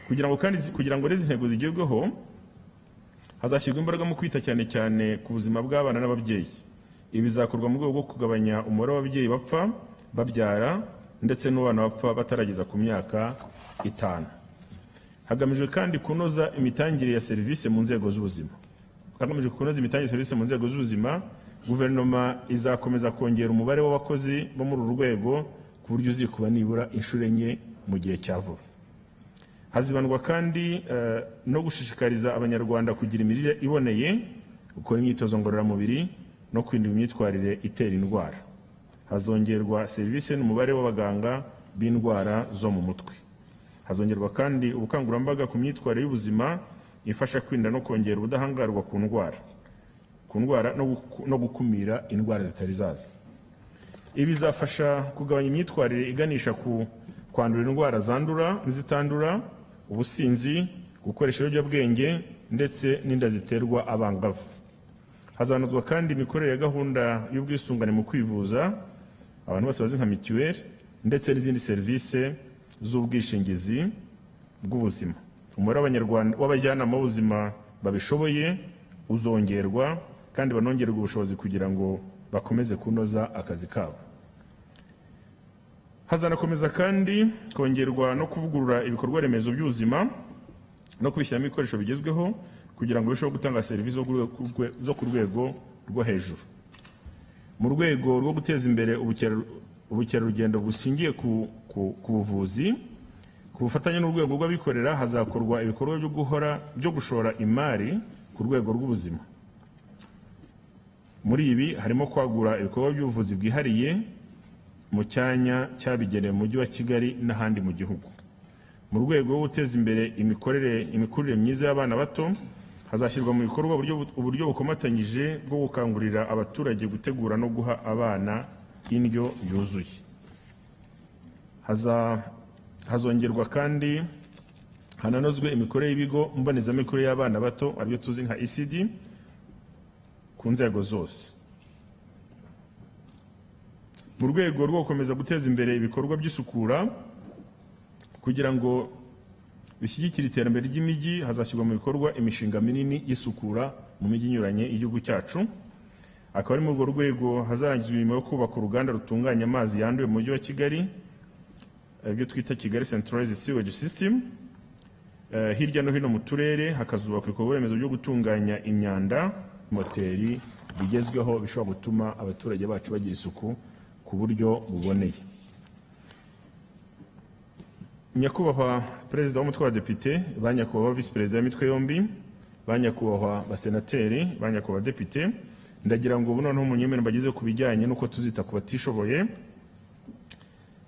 Kugira ngo izi ntego zigerweho, hazashyirwa imbaraga mu kwita cyane cyane ku buzima bw'abana n'ababyeyi. Ibi bizakorwa mu rwego rwo kugabanya umubare w'ababyeyi bapfa babyara ndetse n'abana bapfa batarageza ku myaka 5. Hagamijwe kandi kunoza imitangire ya serivisi mu nzego z'ubuzima. Hagamijwe kunoza imitangire ya serivisi mu nzego z'ubuzima, guverinoma izakomeza kongera umubare w'abakozi bo muri uru rwego ku buryo uzikuba nibura inshuro 4 mu gihe cya vuba. Hazibandwa kandi no gushishikariza Abanyarwanda kugira imirire iboneye, gukora imyitozo ngororamubiri no kwirinda imyitwarire itera indwara. Hazongerwa serivisi n'umubare w'abaganga b'indwara zo mu mutwe. Hazongerwa kandi ubukangurambaga ku myitwarire y'ubuzima ifasha kwirinda no kongera ubudahangarwa ku ndwara no gukumira indwara zitari zaza. Ibi bizafasha kugabanya imyitwarire iganisha ku kwandura indwara zandura n'izitandura, ubusinzi, gukoresha ibiyobyabwenge ndetse n'inda ziterwa abangavu. Hazanozwa kandi imikorere ya gahunda y'ubwisungane mu kwivuza, abantu bose bazi nka mituweli, ndetse n'izindi serivisi z'ubwishingizi bw'ubuzima. Umubare w'Abanyarwanda w'abajyanama b'ubuzima babishoboye uzongerwa kandi banongererwe ubushobozi kugira ngo bakomeze kunoza akazi kabo. Hazanakomeza kandi kongerwa no kuvugurura ibikorwa remezo by'ubuzima no kubishyiramo ibikoresho bigezweho kugira ngo birusheho gutanga serivisi zo ku rwego rwo hejuru. Mu rwego rwo guteza imbere ubukerarugendo bushingiye ku buvuzi, Ku bufatanye n'urwego rw'abikorera hazakorwa ibikorwa byo gushora imari ku rwego rw'ubuzima. Muri ibi harimo kwagura ibikorwa by'ubuvuzi bwihariye mu cyanya cyabigenewe mu mujyi wa Kigali n'ahandi mu gihugu. Mu rwego rwo guteza imbere imikurire myiza y'abana bato, hazashyirwa mu bikorwa uburyo bukomatanyije bwo gukangurira abaturage gutegura no guha abana indyo yuzuye. Hazongerwa kandi hananozwe imikorere y'ibigo mbonezamikurire y'abana bato, aribyo tuzi nka ECD, ku nzego zose. Mu rwego rwo gukomeza guteza imbere ibikorwa by'isukura kugira ngo bishyigikire iterambere ry'imijyi, hazashyirwa mu bikorwa imishinga minini y'isukura mu mijyi inyuranye y'igihugu cyacu. Akaba ari muri urwo rwego hazarangizwa imirimo yo kubaka uruganda rutunganya amazi yanduye mu mujyi wa Kigali, ibyo twita Kigali Centralized Sewage System. Hirya no hino mu turere hakazubakwa ibikorwa remezo byo gutunganya imyanda, moteri bigezweho bishobora gutuma abaturage bacu bagira isuku ku buryo buboneye. Nyakubahwa Perezida w'umutwe w'Abadepite, ba nyakubahwa Visi Perezida w'imitwe yombi, ba nyakubahwa basenateri, ba nyakubahwa Depite, ndagira ngo ubu noneho munyemere mbageze ku bijyanye n'uko tuzita ku batishoboye.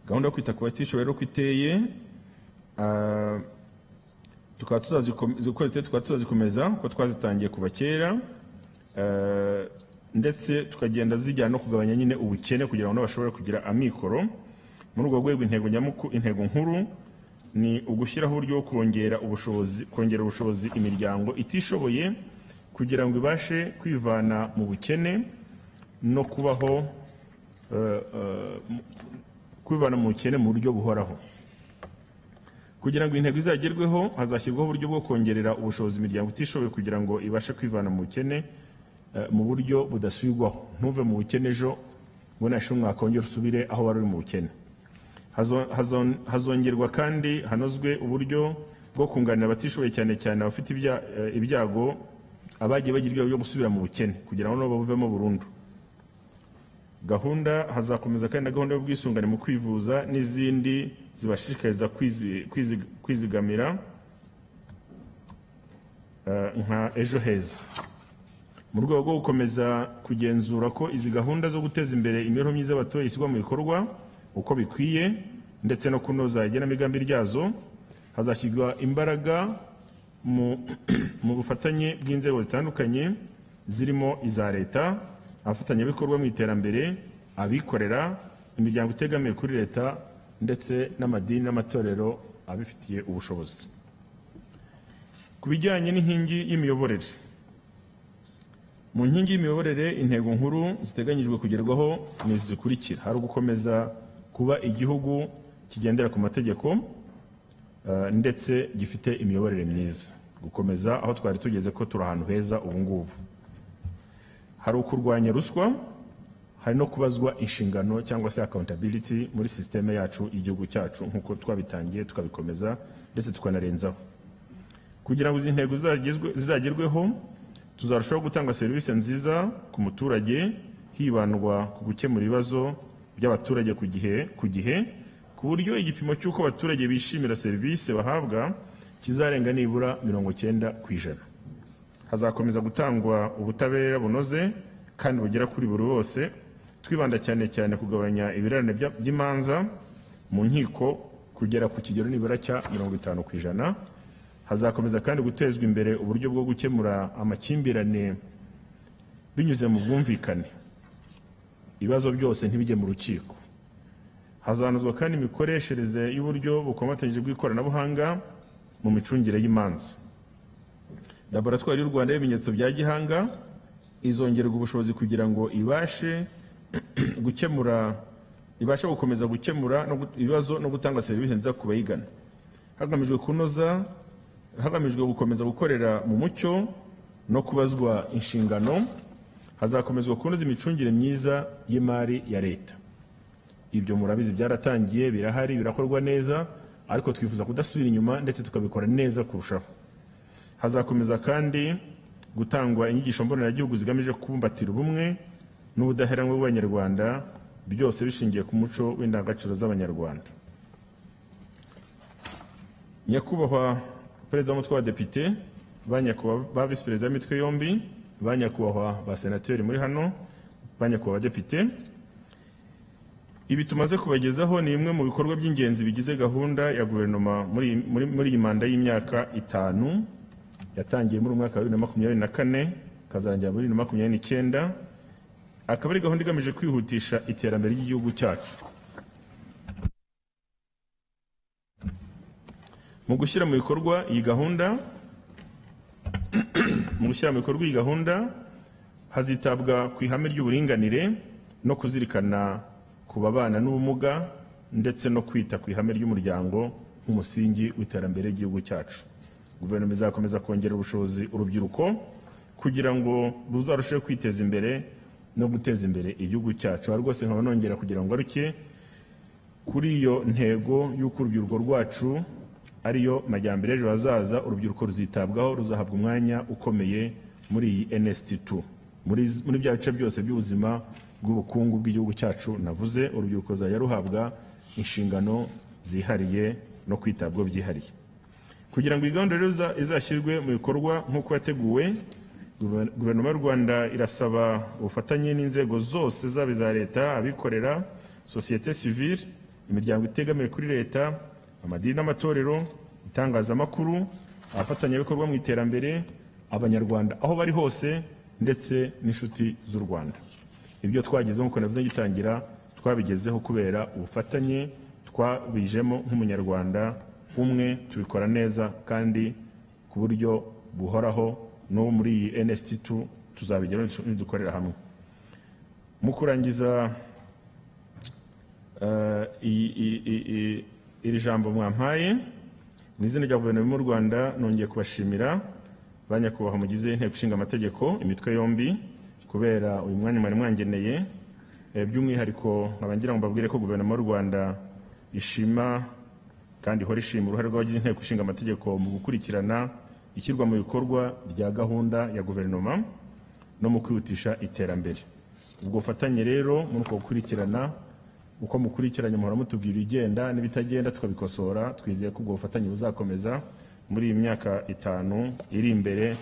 Gahunda yo kwita ku batishoboye rero uko iteye, tukaba tuzazikomeza kuko twazitangiye kuva kera, ndetse tukagenda zijyana no kugabanya nyine ubukene kugira ngo bashobore kugira amikoro. Muri urwo rwego intego nkuru ni ugushyiraho uburyo bwo kongera ubushobozi imiryango itishoboye kugira ngo ibashe kwivana mu bukene no kubaho, kwivana mu bukene mu buryo buhoraho. Kugira ngo intego izagerweho, hazashyirwaho uburyo bwo kongerera ubushobozi imiryango itishoboye kugira ngo ibashe kwivana mu bukene mu buryo budasubirwaho. Ntuve mu bukene ejo ngo nashe umwaka wongere usubire aho wari uri mu bukene. Hazongerwa kandi hanozwe uburyo bwo kunganira abatishoboye, cyane cyane abafite ibyago, abagiye bagira ibyago byo gusubira mu bukene kugira ngo nabo bavemo burundu. Gahunda hazakomeza kandi na gahunda y'ubwisungane mu kwivuza n'izindi zibashishikariza kwizigamira nka Ejo Heza. Mu rwego rwo gukomeza kugenzura ko izi gahunda zo guteza imbere imibereho myiza y'abaturage ishyirwa mu bikorwa uko bikwiye ndetse no kunoza igenamigambi ryazo, hazashyirwa imbaraga mu bufatanye bw'inzego zitandukanye zirimo iza leta, abafatanyabikorwa mu iterambere, abikorera, imiryango itegamiye kuri leta ndetse n'amadini n'amatorero abifitiye ubushobozi. Ku bijyanye n'inkingi y'imiyoborere, mu nkingi y'imiyoborere intego nkuru ziteganyijwe kugerwaho ni izi zikurikira: hari ugukomeza kuba igihugu kigendera ku mategeko ndetse gifite imiyoborere myiza, gukomeza aho twari tugeze ko turi ahantu heza ubu ngubu. Hari ukurwanya ruswa, hari no kubazwa inshingano cyangwa se accountability muri systeme yacu y'igihugu cyacu nk'uko twabitangiye tukabikomeza ndetse tukanarenzaho. Kugira ngo izi ntego zizagerweho, tuzarushaho gutanga serivisi nziza ku muturage, hibandwa ku gukemura ibibazo by'abaturage ku gihe, ku buryo igipimo cy'uko abaturage bishimira serivisi bahabwa kizarenga nibura 90%. Hazakomeza gutangwa ubutabera bunoze kandi bugera kuri buri wose, twibanda cyane cyane kugabanya ibirarane by'imanza mu nkiko kugera ku kigero nibura cya 50%. Hazakomeza kandi gutezwa imbere uburyo bwo gukemura amakimbirane binyuze mu bwumvikane, ibibazo byose ntibijye mu rukiko. Hazanozwa kandi imikoreshereze y'uburyo bukomatanyije bw'ikoranabuhanga mu micungire y'imanza. Laboratwari y'u Rwanda y'ibimenyetso bya gihanga izongererwa ubushobozi kugira ngo ibashe gukomeza gukemura ibibazo no gutanga serivisi nziza ku bayigana, hagamijwe gukomeza gukorera mu mucyo no kubazwa inshingano. Hazakomezwa kunoza imicungire myiza y'imari ya leta. Ibyo murabizi byaratangiye, birahari, birakorwa neza, ariko twifuza kudasubira inyuma ndetse tukabikora neza kurushaho. Hazakomeza kandi gutangwa inyigisho mboneragihugu zigamije kubumbatira ubumwe n'ubudaheranwa bw'Abanyarwanda, byose bishingiye ku muco w'indangagaciro z'Abanyarwanda. Nyakubahwa Perezida w'umutwe w'Abadepite, ba nyakubahwa ba Visi Perezida b'imitwe yombi, ba nyakubahwa ba Senateri muri hano, ba nyakubahwa Abadepite, ibi tumaze kubagezaho ni bimwe mu bikorwa by'ingenzi bigize gahunda ya guverinoma muri iyi manda y'imyaka 5 yatangiye muri mwaka wa 2024 ikazarangira muri 2029, akaba ari gahunda igamije kwihutisha iterambere ry'igihugu cyacu. Mu gushyira mu bikorwa iyi gahunda hazitabwa ku ihame ry'uburinganire no kuzirikana ku babana n'ubumuga, ndetse no kwita ku ihame ry'umuryango nk'umusingi w'iterambere ry'igihugu cyacu. Guverinoma izakomeza kongera ubushobozi urubyiruko kugira ngo ruzarusheho kwiteza imbere no guteza imbere igihugu cyacu. Aha rwose nkaba nongera kugira ngo ngaruke kuri iyo ntego y'uko urubyiruko rwacu ariyo majyambere ejo hazaza. Urubyiruko ruzitabwaho, ruzahabwa umwanya ukomeye muri iyi NST2, muri bya bice byose by'ubuzima bw'ubukungu bw'igihugu cyacu navuze. Urubyiruko ruzajya ruhabwa inshingano zihariye no kwitabwaho byihariye. Kugira ngo iyi gahunda rero izashyirwe mu bikorwa nk'uko yateguwe, Guverinoma y'u Rwanda irasaba ubufatanye n'inzego zose, zaba iza leta, abikorera, sosiyete sivile, imiryango itegamiye kuri leta, amadini n'amatorero, itangazamakuru, abafatanyabikorwa mu iterambere, Abanyarwanda aho bari hose, ndetse n'inshuti z'u Rwanda. Ibyo twagezeho nk'uko navuze ngitangira, twabigezeho kubera ubufatanye twabijemo nk'Umunyarwanda umwe, tubikora neza kandi ku buryo buhoraho. No muri iyi NST2 tuzabigeraho nidukorera hamwe. Mu kurangiza iri jambo mwampaye, mu izina rya Guverinoma y'u Rwanda nongeye kubashimira ba nyakubahwa mugize Inteko Ishinga Amategeko imitwe yombi kubera uyu mwanya mwari mwangeneye. By'umwihariko nkaba ngira ngo mbabwire ko Guverinoma y'u Rwanda ishima kandi ihora ishima uruhare rw'abagize Inteko Ishinga Amategeko mu gukurikirana ishyirwa mu bikorwa rya gahunda ya guverinoma no mu kwihutisha iterambere. Ubwo bufatanye rero muri uko gukurikirana, uko mukurikiranye muhora mutubwira ibigenda n'ibitagenda tukabikosora. Twizeye ko ubwo bufatanye buzakomeza muri iyi myaka 5 iri imbere,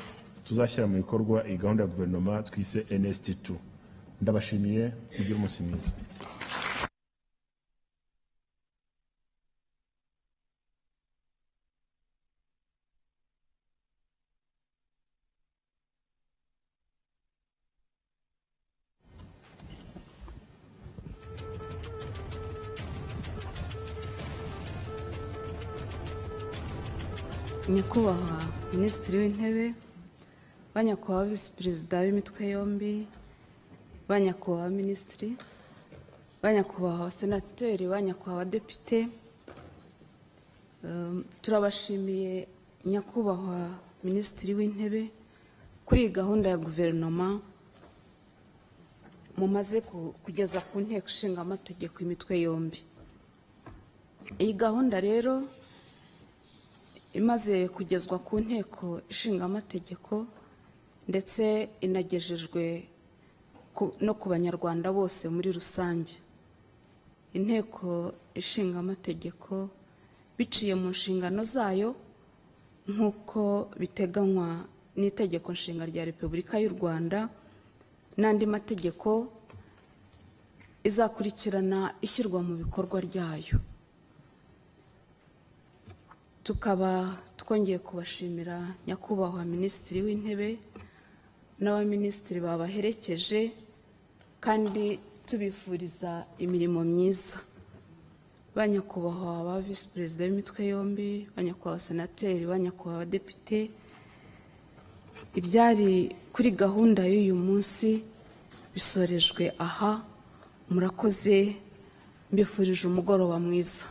tuzashyira mu bikorwa iyi gahunda ya guverinoma twise NST2. Ndabashimiye, mugire umunsi mwiza. Nyakubahwa Minisitiri w'Intebe, ba nyakubahwa Visi Perezida b'imitwe yombi, ba nyakubahwa Minisitiri, ba nyakubahwa Senateri, ba nyakubahwa Depite, turabashimiye Nyakubahwa Minisitiri w'Intebe kuri iyi gahunda ya guverinoma mumaze kugeza ku Nteko Ishinga Amategeko imitwe yombi. Iyi gahunda rero imaze kugezwa ku Nteko Ishinga Amategeko ndetse inagejejwe no ku Banyarwanda bose muri rusange. Inteko Ishinga Amategeko biciye mu nshingano zayo nk'uko biteganywa n'itegeko nshinga rya Repubulika y'u Rwanda n'andi mategeko, izakurikirana ishyirwa mu bikorwa ryayo. Tukaba twongeye kubashimira Nyakubahwa Minisitiri w'Intebe n'abaminisitiri babaherekeje, kandi tubifuriza imirimo myiza. Ba nyakubahwa ba Visi Perezida b'imitwe yombi, ba nyakubahwa Senateri, ba nyakubahwa Abadepite, ibyari kuri gahunda y'uyu munsi bisorejwe aha. Murakoze, mbifurije umugoroba mwiza.